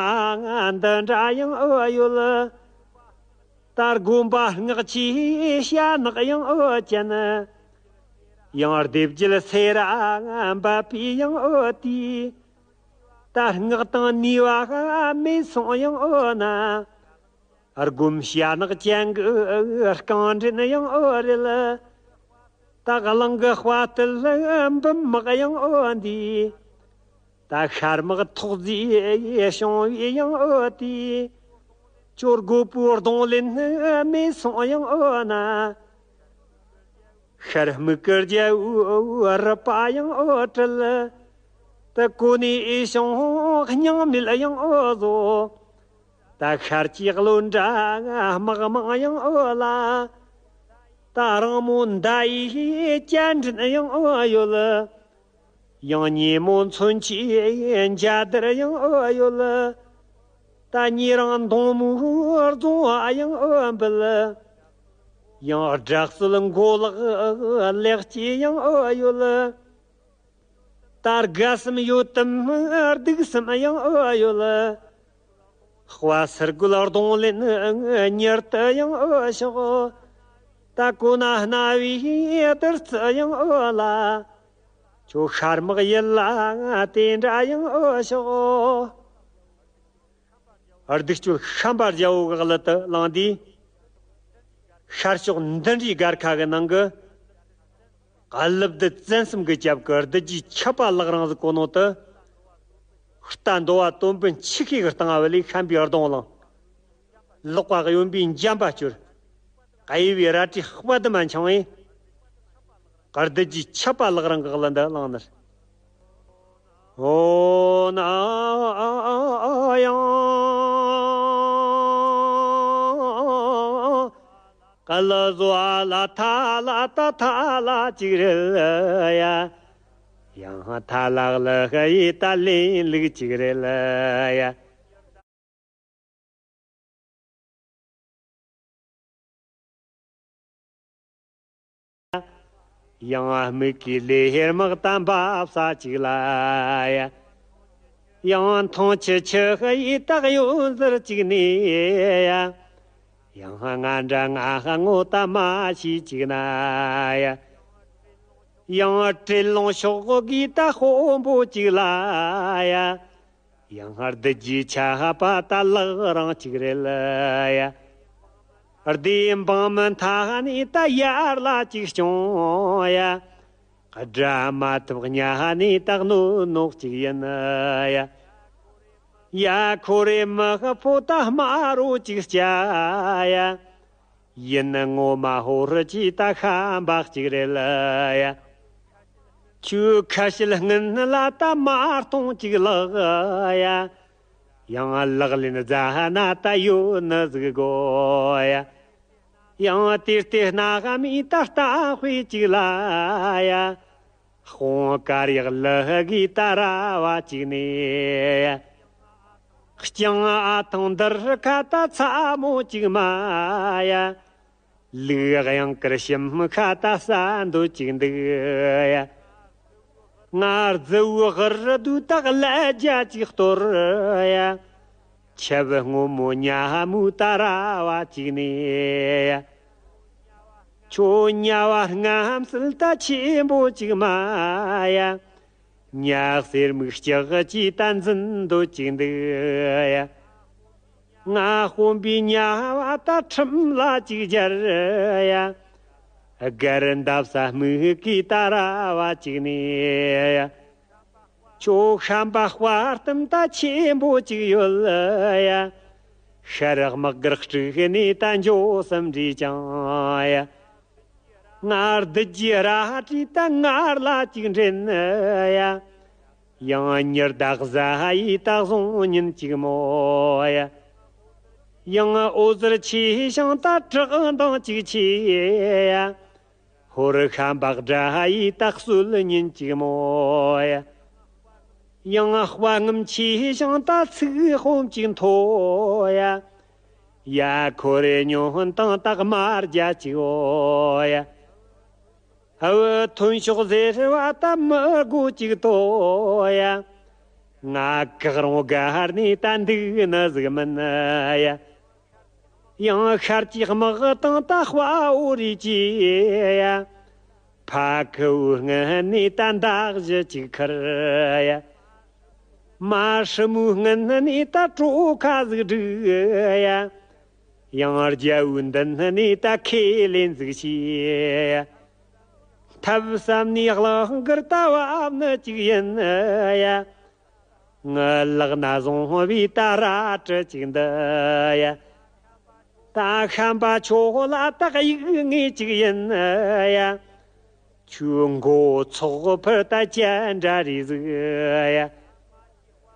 འདི་འདྲ་ཡང་འོད་ཡོད། ད་དགོན་པ་སྔགས་ཆེའི་ཞྭ་ནག་ཡང་འོད་ཅན། ཡང་སྡེ་བརྒྱད་སེ་ར་འབབ་པའི་ཡང་འོད་དེ། ད་སྔགས་དང་ནུས་པ་མེད་སོང་ཡང་འོད་ན། སྒོམ་ཞྭ་ནག་ཅན་གི་རྐང་འདྲེན་ཡང་འོད་རེད། ད་གླིང་གི་དཔའ་ཐུལ་འབུམ་དམག་ཡང་འོད་འདི། ད་ཤར་དམག་ཐོག་རྫས་བྱུང་བའི་ཡང་འོད་དེ། ཅོ་རྒོད་པོའི་གདོང་ལེན་མེད་སོང་ཡང་འོད་ན། ཤར་སྨུག་གི་རྒྱལ་བོའི་རུ་པ་ཡང་འོད་བྲལ། དེ་གོ་ནས་ཨེ་བྱུང་སྙིང་མེད་ཡང་འོད་བཟོ། ད་ཤར་གྱི་བློན་འདྲ་དམག་མང་ཡང་འོད་ལ། ད་རང་མོ་མདའ་ཡིས་སྤྱན་འདྲེན་ཡང་འོད་ཡོད། ཡང་ཉིན་མོ་མཚོན་ཆའི་འཇའ་དར་ཡང་ཡོད། ད་ཉིན་རང་མདུང་མོའི་རྫོང་ཡང་འབུལ། ཡང་དྲག་རྩལ་མགོ་ལག་ལེགས་སྐྱེས་ཡང་ཡོད། ད་དགའ་བསམ་ཡོད་དམ་སྡུག་བསམ་ཡང་ཡོད། དཔའ་སར་རྒོལ་གདོང་ལེན་མྱུར་དུ་ཡང་ཤོག། ད་གོ་ན་རྣ་བའི་དར་རྩི་ཡང་ལ། ཁྱོད་ཤར་དམག་ཡིད་ལ་དེ་འདྲ་ཡང་ཤོག། སྡིག་སྤྱོད་ཤམ་པ་རྒྱལ་པོ་གི་གླུ་དུ་བླངས་དུས། ཤར་ཕྱོགས་མདུན་རིའི་སྒར་ཁ་གི་ནང་གི། ཀླུ་བདུད་བཙན་གསུམ་གྱི་རྒྱབ་ཀྱི་རྡུལ་རྒྱུའི་ཆད་པ་ལག་རིང་ཟིག་གོ་ནོ་དུ། རྟ་འདོ་བ་དོམ་བུ་འཆི་ཤེས་ཀྱི་སྟེང་བུད་ལས་ཤམ་པའི་གདོང་བླངས། ལག་པ་གཡོན་པའི་འཇམ་པ་སྐྱོར། གཡས་པའི་རལ་གྲིའི་དཔའ་གདུབ་མ་འཆང་བས། རྡུལ་རྒྱུའི་ཆད་པ་ལག་རིང་གི་གླུ་འདི་བླངས་ནི། ཨོ་ན་ཡང་། ཀ་ལ་བཟོ་ལ་ཐ་ལ་ད་ཐ་ལ་ཅིག་རེད་ཡ། ཡང་ཐ་ལག་ལ་ཧ་ཡི་ད་ལེན་ལུགས་ཅིག་རེད་ཡ། ཡང་མིག་གི་ལེ་ཧེར་དམག་དང་འབབ་ས་ཅིག་ལ་ཡ། ཡང་མཐོང་ཆུ་ཆུ་ཧ་ཡི་སྟག་ཡོན་ཟེར་ཅིག་ནས་ཡ། ཡང་ང་འདྲ་ང་ཧ་ངོ་ད་མ་ཤི་ཅིག་ན་ཡ། ཡང་བྲེལ་ལོང་ཤོག་གི་ད་དཔོན་པོ་ཅིག་ལ་ཡ། ཡང་རྡུལ་རྒྱུའི་ཆད་པ་ད་ལག་རིང་ཅིག་རེད་ཡ། སྡེ་འབངས་མི་མཐའ་ནས་ད་ཡར་ལ་ཅིག་སྐྱོང་ཡ། དགྲ་མ་ཐུབ་གཉའ་ནས་ད་གནོད་ནོག་ཅིག་ཡིན་ཡ། ཡ་ཁོ་རེ་མི་ཕོ་ད་དམར་རོ་ཅིག་སྐྱ་ཡ། ཡིན་ངོ་མ་ཧོར་གྱི་ད་ཤམ་པ་གཅིག་རེད་ཡ། ཁྱོད་ཁ་ཤེལ་སྔུན་ལ་ད་མ་སྟོང་གཅིག་ལགས་ཡ། ཡང་ལག་ལེན་རྫ་ན་ད་ཡོད་ནི་ཟིག་དགོ་ཡ། ཡང་དེ་ལྟའི་སྣ་ཁ་མི་ད་རྟ་དཔེ་གཅིག་ལ་ཡ། དཔུང་དཀར་ཡག་ལི་གི་ད་ར་བ་གཅིག་ནས་ཡ། རྐྱང་ཨ་ཐང་འདིར་ཁ་ད་ཚ་མོ་གཅིག་མ་ཡ། ལུག་གཡང་དཀར་ཞིམ་ཁ་ད་ས་འདོད་ཅིག་འདུག་ཡ། ང་རྫི་བོའི་ཧར་དུ་ད་ཀླད་རྒྱ་ཅིག་གཏོར་ཡ། ཆབ་སྔོན་མོ་ཉ་མོའི་ད་ར་བ་གཅིག་ནས་ཡ། ཁྱོད་ཉ་བ་རྔམ་སིལ་ད་ཆེན་པོ་ཅིག་མ་ཡ། ཉ་གསེར་མིག་ལྕགས་ཀྱི་ད་འཛིན་འདོད་ཅིག་འདུག་ཡ། ང་དཔོན་པོའི་ཉ་བ་ད་ཁྲིམས་ལ་ཅིག་སྦྱར་ཡ། སྒར་འདབ་ས་སྨུག་གི་ད་ར་བ་ཅིག་ནས་ཡ། ཁྱོད་ཤམ་པ་དཔའ་གཏུམ་ད་ཆེན་པོ་ཅིག་ཡོད་ཡ། ཤར་དམག་སྒར་དཀྲུག་ནས་ད་འགྱོ་བསམ་འདྲིས་ཀྱང་ཡ། ང་རྡུལ་གྱི་རལ་གྲི་ད་ངར་ལ་ཅིག་འདྲེན་ཡ། ཡང་ཉི་ཟླ་གཟའ་ཡི་ད་བཟུང་ཉིན་གཅིག་མོ་ཡ། ཡང་འོད་ཟེར་ཆེ་ཞིང་ད་བཀྲག་མདངས་ཅིག་ཆེ་ཡ། ཧོར་ཤམ་པ་དགྲ་ཡི་ད་གསོད་ཉིན་གཅིག་མོ་ཡ། ཡང་དཔའ་ངར་ཆེ་ཞིང་ད་ཚིག་དཔོན་གཅིག་མཐོ་ཡ། ཡ་ཁོ་རེ་ཉོན་དང་ད་དམར་རྒྱ་གཅིག་འོ་ཡ། ཨ་བུ་ཐོན་ཤོག་ཟེར་བ་ད་མི་དགོས་ཅིག་ཏོ་ཡ། ང་གག་རོང་སྒར་ནས་ད་འདུག་ནི་ཟིག་མིན་ཡ། ཡང་ཤར་གྱི་དམག་དང་ད་དཔའ་བོ་རིགས་ཀྱི་ཡ། ཕ་ཁུ་བོའི་སྔུན་ནས་ད་མདའ་གཞུ་གཅིག་ཁུར་ཡ། མ་ཧྲི་མོའི་སྔུན་ནས་ད་གྲོ་ཁ་ཟིག་སྒྲིག་ཡ། ཡང་རྒྱལ་བོའི་མདུན་ནས་ད་ཁས་ལེན་ཟིག་བྱས་ཡ། ཐབས་བསམ་ནས་གླང་གར་ད་བབས་ནི་གཅིག་ཡིན་ཡ། ངའི་ལག་ན་བཟུང་བའི་ད་རལ་གྲི་གཅིག་འདི་ཡ། ད་ཤམ་པ་ཁྱོད་ལ་ད་གཡུག་ངེས་གཅིག་ཡིན་ཡ། ཁྱོད་མགོ་ཚོགས་ཕུར་ད་ཅན་འདྲ་རེད་ཟིག་ཡ།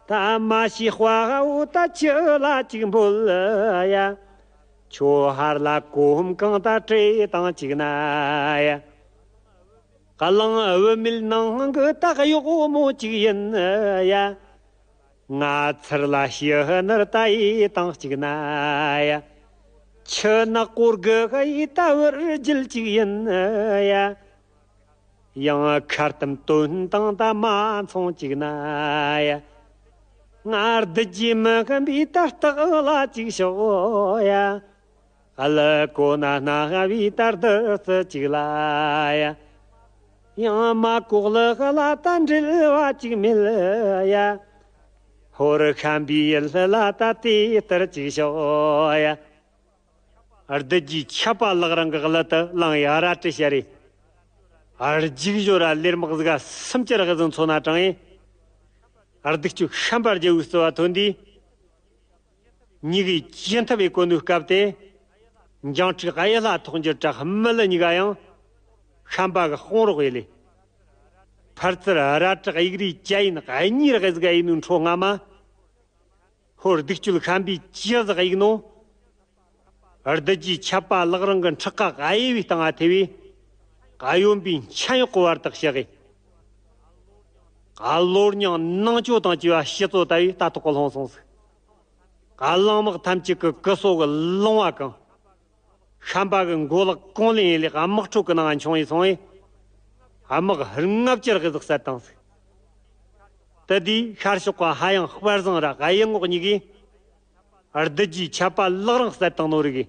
ད་མ་ཤི་དཔའ་བོ་ད་ཁྱོད་ལ་གཅིག་འབུལ་ཡ། ཁྱོད་ཧར་ལ་གོམ་གང་ད་བྲེས་དང་གཅིག་ན་ཡ། གླང་བུད་མེད་ནང་གི་སྟག་གཡོག་མོ་གཅིག་ཡིན་ཡ། ང་ཚར་ལ་ཤི་ནར་ད་ཡི་དང་གཅིག་ན་ཡ། ཆུ་ནག་པོར་གི་ཡི་ད་བུར་རྒྱལ་གཅིག་ཡིན་ཡ། ཡང་ཁ་གཏམ་དོན་དང་ད་མ་མཚུངས་གཅིག་ན་ཡ། ང་བདུད་ཀྱི་མི་ཁམ་པའི་ད་སྟག་ལ་གཅིག་ཤོག་ཡ། ཨ་ལ་གོ་ན་ན་བའི་ལྟར་དུ་སུ་གཅིག་ལ་ཡ། ཡང་མ་གོག་ལ་ཧ་ལ་ད་འབྲེལ་བ་གཅིག་མེད་ཡ། ཧོར་ཤམ་པའི་ཡུལ་ལ་ད་དེ་ལྟར་གཅིག་ཤོག་ཡ། བདུད་ཀྱི་ཆད་པ་ལག་རང་གི་གླུ་དུ་བླངས་ཡ་རལ་གྲི་ཤར་རེ། རྒྱུག་ཞོར་ར་ལེར་མག་ཟིག་ག་སུམ་ཅུ་རེ་ཟིག་མཚོན་ན་དྲངས་ཡེ། བདུད་ཀྱི་ཤམ་པ་རྒྱལ་བོའི་བརྩེ་བ་ཐོན་དུས། མྱི་གིས་ཅི་འཐབ་པའི་གོ་ནུས་སྐབས་ཏེ། འཇང་ཁྲི་གཡུ་ལྷ་ཐོག་འགྱུར་དྲག་མི་ལ་གཉིས་ཀ་ཡང་། ཤམ་པ་གི་དཔུང་རོགས་ཡེ་ལེ། ཕར་ཚུར་རལ་གྲི་གཡུག་རེས་ཅ་ཡིན་གཉིས་རེ་ཟིག་ཡིན་ནོའི་འཕྲོ་སྔ་མ། ཧོར་བདུད་གཅོད་ཤམ་པའི་ཅི་ཟིག་གཡུག་ནོ། བདུད་ཀྱི་ཆད་པ་ལག་རང་གི་ཕྲག་ཁ་གཡས་པའི་སྟེང་ང་ཐེ་བའི། གཡོན་པའི་མཆན་གཡོག་གོ་བར་དག་ཞག་གི། གློ་རྙིང་ནང་ཆོ་དང་བཅས་པ་ཕྱི་ཚོ་ལྟ་བུའི་ལྟ་རྟོག་གི་ལྷུང་སོང་ཟིག་གླང་དམག་ཐམས་ཅད་ཀྱི་ཀི་སོ་གི་ལོང་བ་གང་། ཤམ་པ་གི་མགོ་ལག་གོང་ལེན་ཡིན་ལེགས་དམག་ཁྲོད་ཀྱི་ནང་མཆོང་ཡིན་སོང་བས། དམག་ལྔ་བཅུ་རེ་ཟིག་བསད་བཏང་ཟིག་དེ་དུས་ཤར་ཕྱོགས་ཀྱི་ཧ་ཡང་དཔལ་བཟང་ར་གཡུ་རྔོག་གཉིས་ཀྱིས། བདུད་ཀྱི་ཆད་པ་ལག་རང་བསད་བཏང་ནོ་རིགས།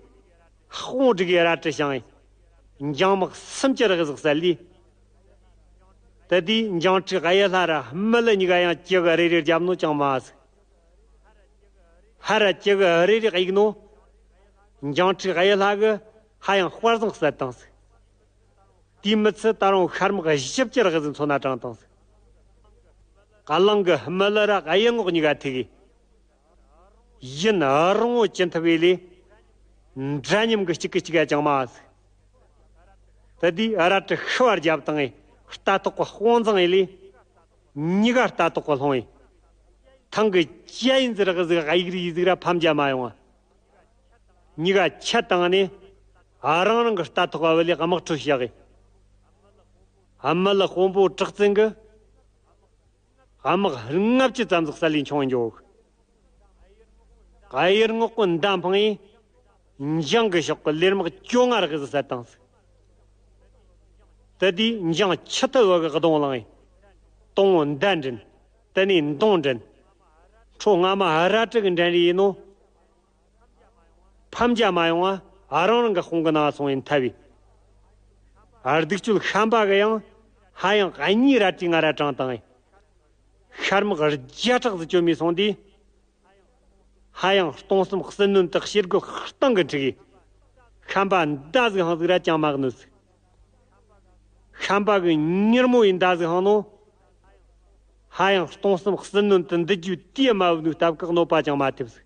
དཔུང་སྒྲིག་གི་རལ་གྲི་བཤང་ཡིན། འཇང་དམག་སུམ་ཅུ་རེ་ཟིག་བསད་ལས། དེ་དུས་འཇང་ཁྲི་གཡུ་ལྷ་ར་མི་ལ་གཉིས་ཀ་ཡང་ཅི་གི་རེ་རེ་རྒྱབ་ནོ་ཅང་མ་ཟིག་ཧ་ར་ཅི་གི་རེ་རེ་གཡུག་ནོ། འཇང་ཁྲི་གཡུ་ལྷ་གི་ཧ་ཡང་དཔལ་བཟང་བསད་བཏང་ཟིག་དེའི་མི་ཚད་ད་རུང་ཤར་དམག་བཞི་བཅུ་རེ་ཟིག་མཚོན་ན་དྲངས་བཏང་ཟིག་གླང་གི་མི་ལ་ར་གཡུ་རྔོག་གཉིས་ཀ་ཐུག་གི། ཡུན་རིང་བོ་ཅི་འཐབ་བས་ལས། འདྲ་མཉམ་གི་གཅིག་གིས་གཅིག་ག་ཅང་མ་ཟིག་དེ་དུས་རལ་གྲི་ཤུ་བ་རྒྱབ་བཏང་ངས་རྟ་ཐོག་གི་དཔུང་བཟང་ཡིན་ལས། གཉིས་ཀ་རྟ་ཐོག་གི་ལྷུང་ཡིན། ཐང་གི་ཅ་ཡིན་ཟིག་རག་ཟིག་གཡུག་རེས་ཟིག་ར་ཕམ་རྒྱ་མ་ཡོང་བ། གཉིས་ཀ་ཆད་བཏང་ནས། རང་རང་གི་རྟ་ཐོག་བ་ལས་དམག་ཁྲོད་བཞག་གི། ཨ་མ་ལ་དཔོན་པོ་གྲགས་བཙན་གི། དམག་ལྔ་བཅུ་ཙམ་ཟིག་བསད་ལས་མཆོང་འགྱོ། གཡུ་རྔོག་གི་མདའ་འཕངས་ཡིན། འཇང་གི་ཕྱོགས་ཀྱི་ལེར་དམག་བཅོ་ལྔ་རེ་ཟིག་བསད་བཏང་ཟིག་དེ་དུས་འཇང་ཆུ་ཐུ་བ་གི་གདོང་བླངས་ཡིན། དང་བོ་མདའ་འདྲེན། དེ་ནས་མདུང་འདྲེན། འཕྲོ་སྔ་མ་རལ་གྲི་གི་འདྲེན་རེས་ཡིན་ནོ། ཕམ་རྒྱ་མ་ཡོང་བ་རང་རང་གི་དཔུང་གི་ནང་སོང་ཡིན་ཐལ་བས། སྡིག་སྤྱོད་ཤམ་པ་གི་ཡང་ཧ་ཡང་གཉིས་རལ་གྲི་ང་ར་དྲངས་བཏང་ཡིན། ཤར་དམག་བརྒྱ་ཕྲག་ཟིག་བཅོམ་མི་སོང་དུས། ཧ་ཡང་སྟོང་གསུམ་བསིལ་གནོན་དུ་ཕྱིར་རྒོལ་སྟེང་གི་འཁྲིག་གི། ཤམ་པ་མདའ་ཟིག་འཕངས་ཟིག་ར་ཅང་མ་གནོད་ཟིག་ཤམ་པ་གི་མྱུར་མོ་ཡི་མདའ་ཟིག་འཕངས་ནོ། ཧ་ཡང་སྟོང་གསུམ་བསིལ་གནོན་དུ་འདི་རྒྱུ་དེའི་དམའ་བོ་ནུས་སྟབས་ཀྱིས་གནོད་པ་ཅང་མ་ཐེབས་ཟིག་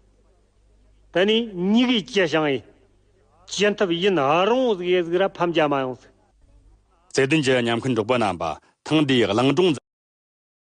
དེ་ནས་གཉིས་ཀས་ཅི་བྱུང་ཡིན། ཅི་འཐབ་ཡུན་རིང་བོ་ཟིག་ཡེ་ཟིག་ར་ཕམ་རྒྱ་མ་ཡོང་ཟིག་བརྩེ་ལྡན་གྱི་ཉམས་མཁན་འབྲོག་པ་རྣམ་པ། ཐེངས་འདིའི་གླིང་སྒྲུང་མཛད།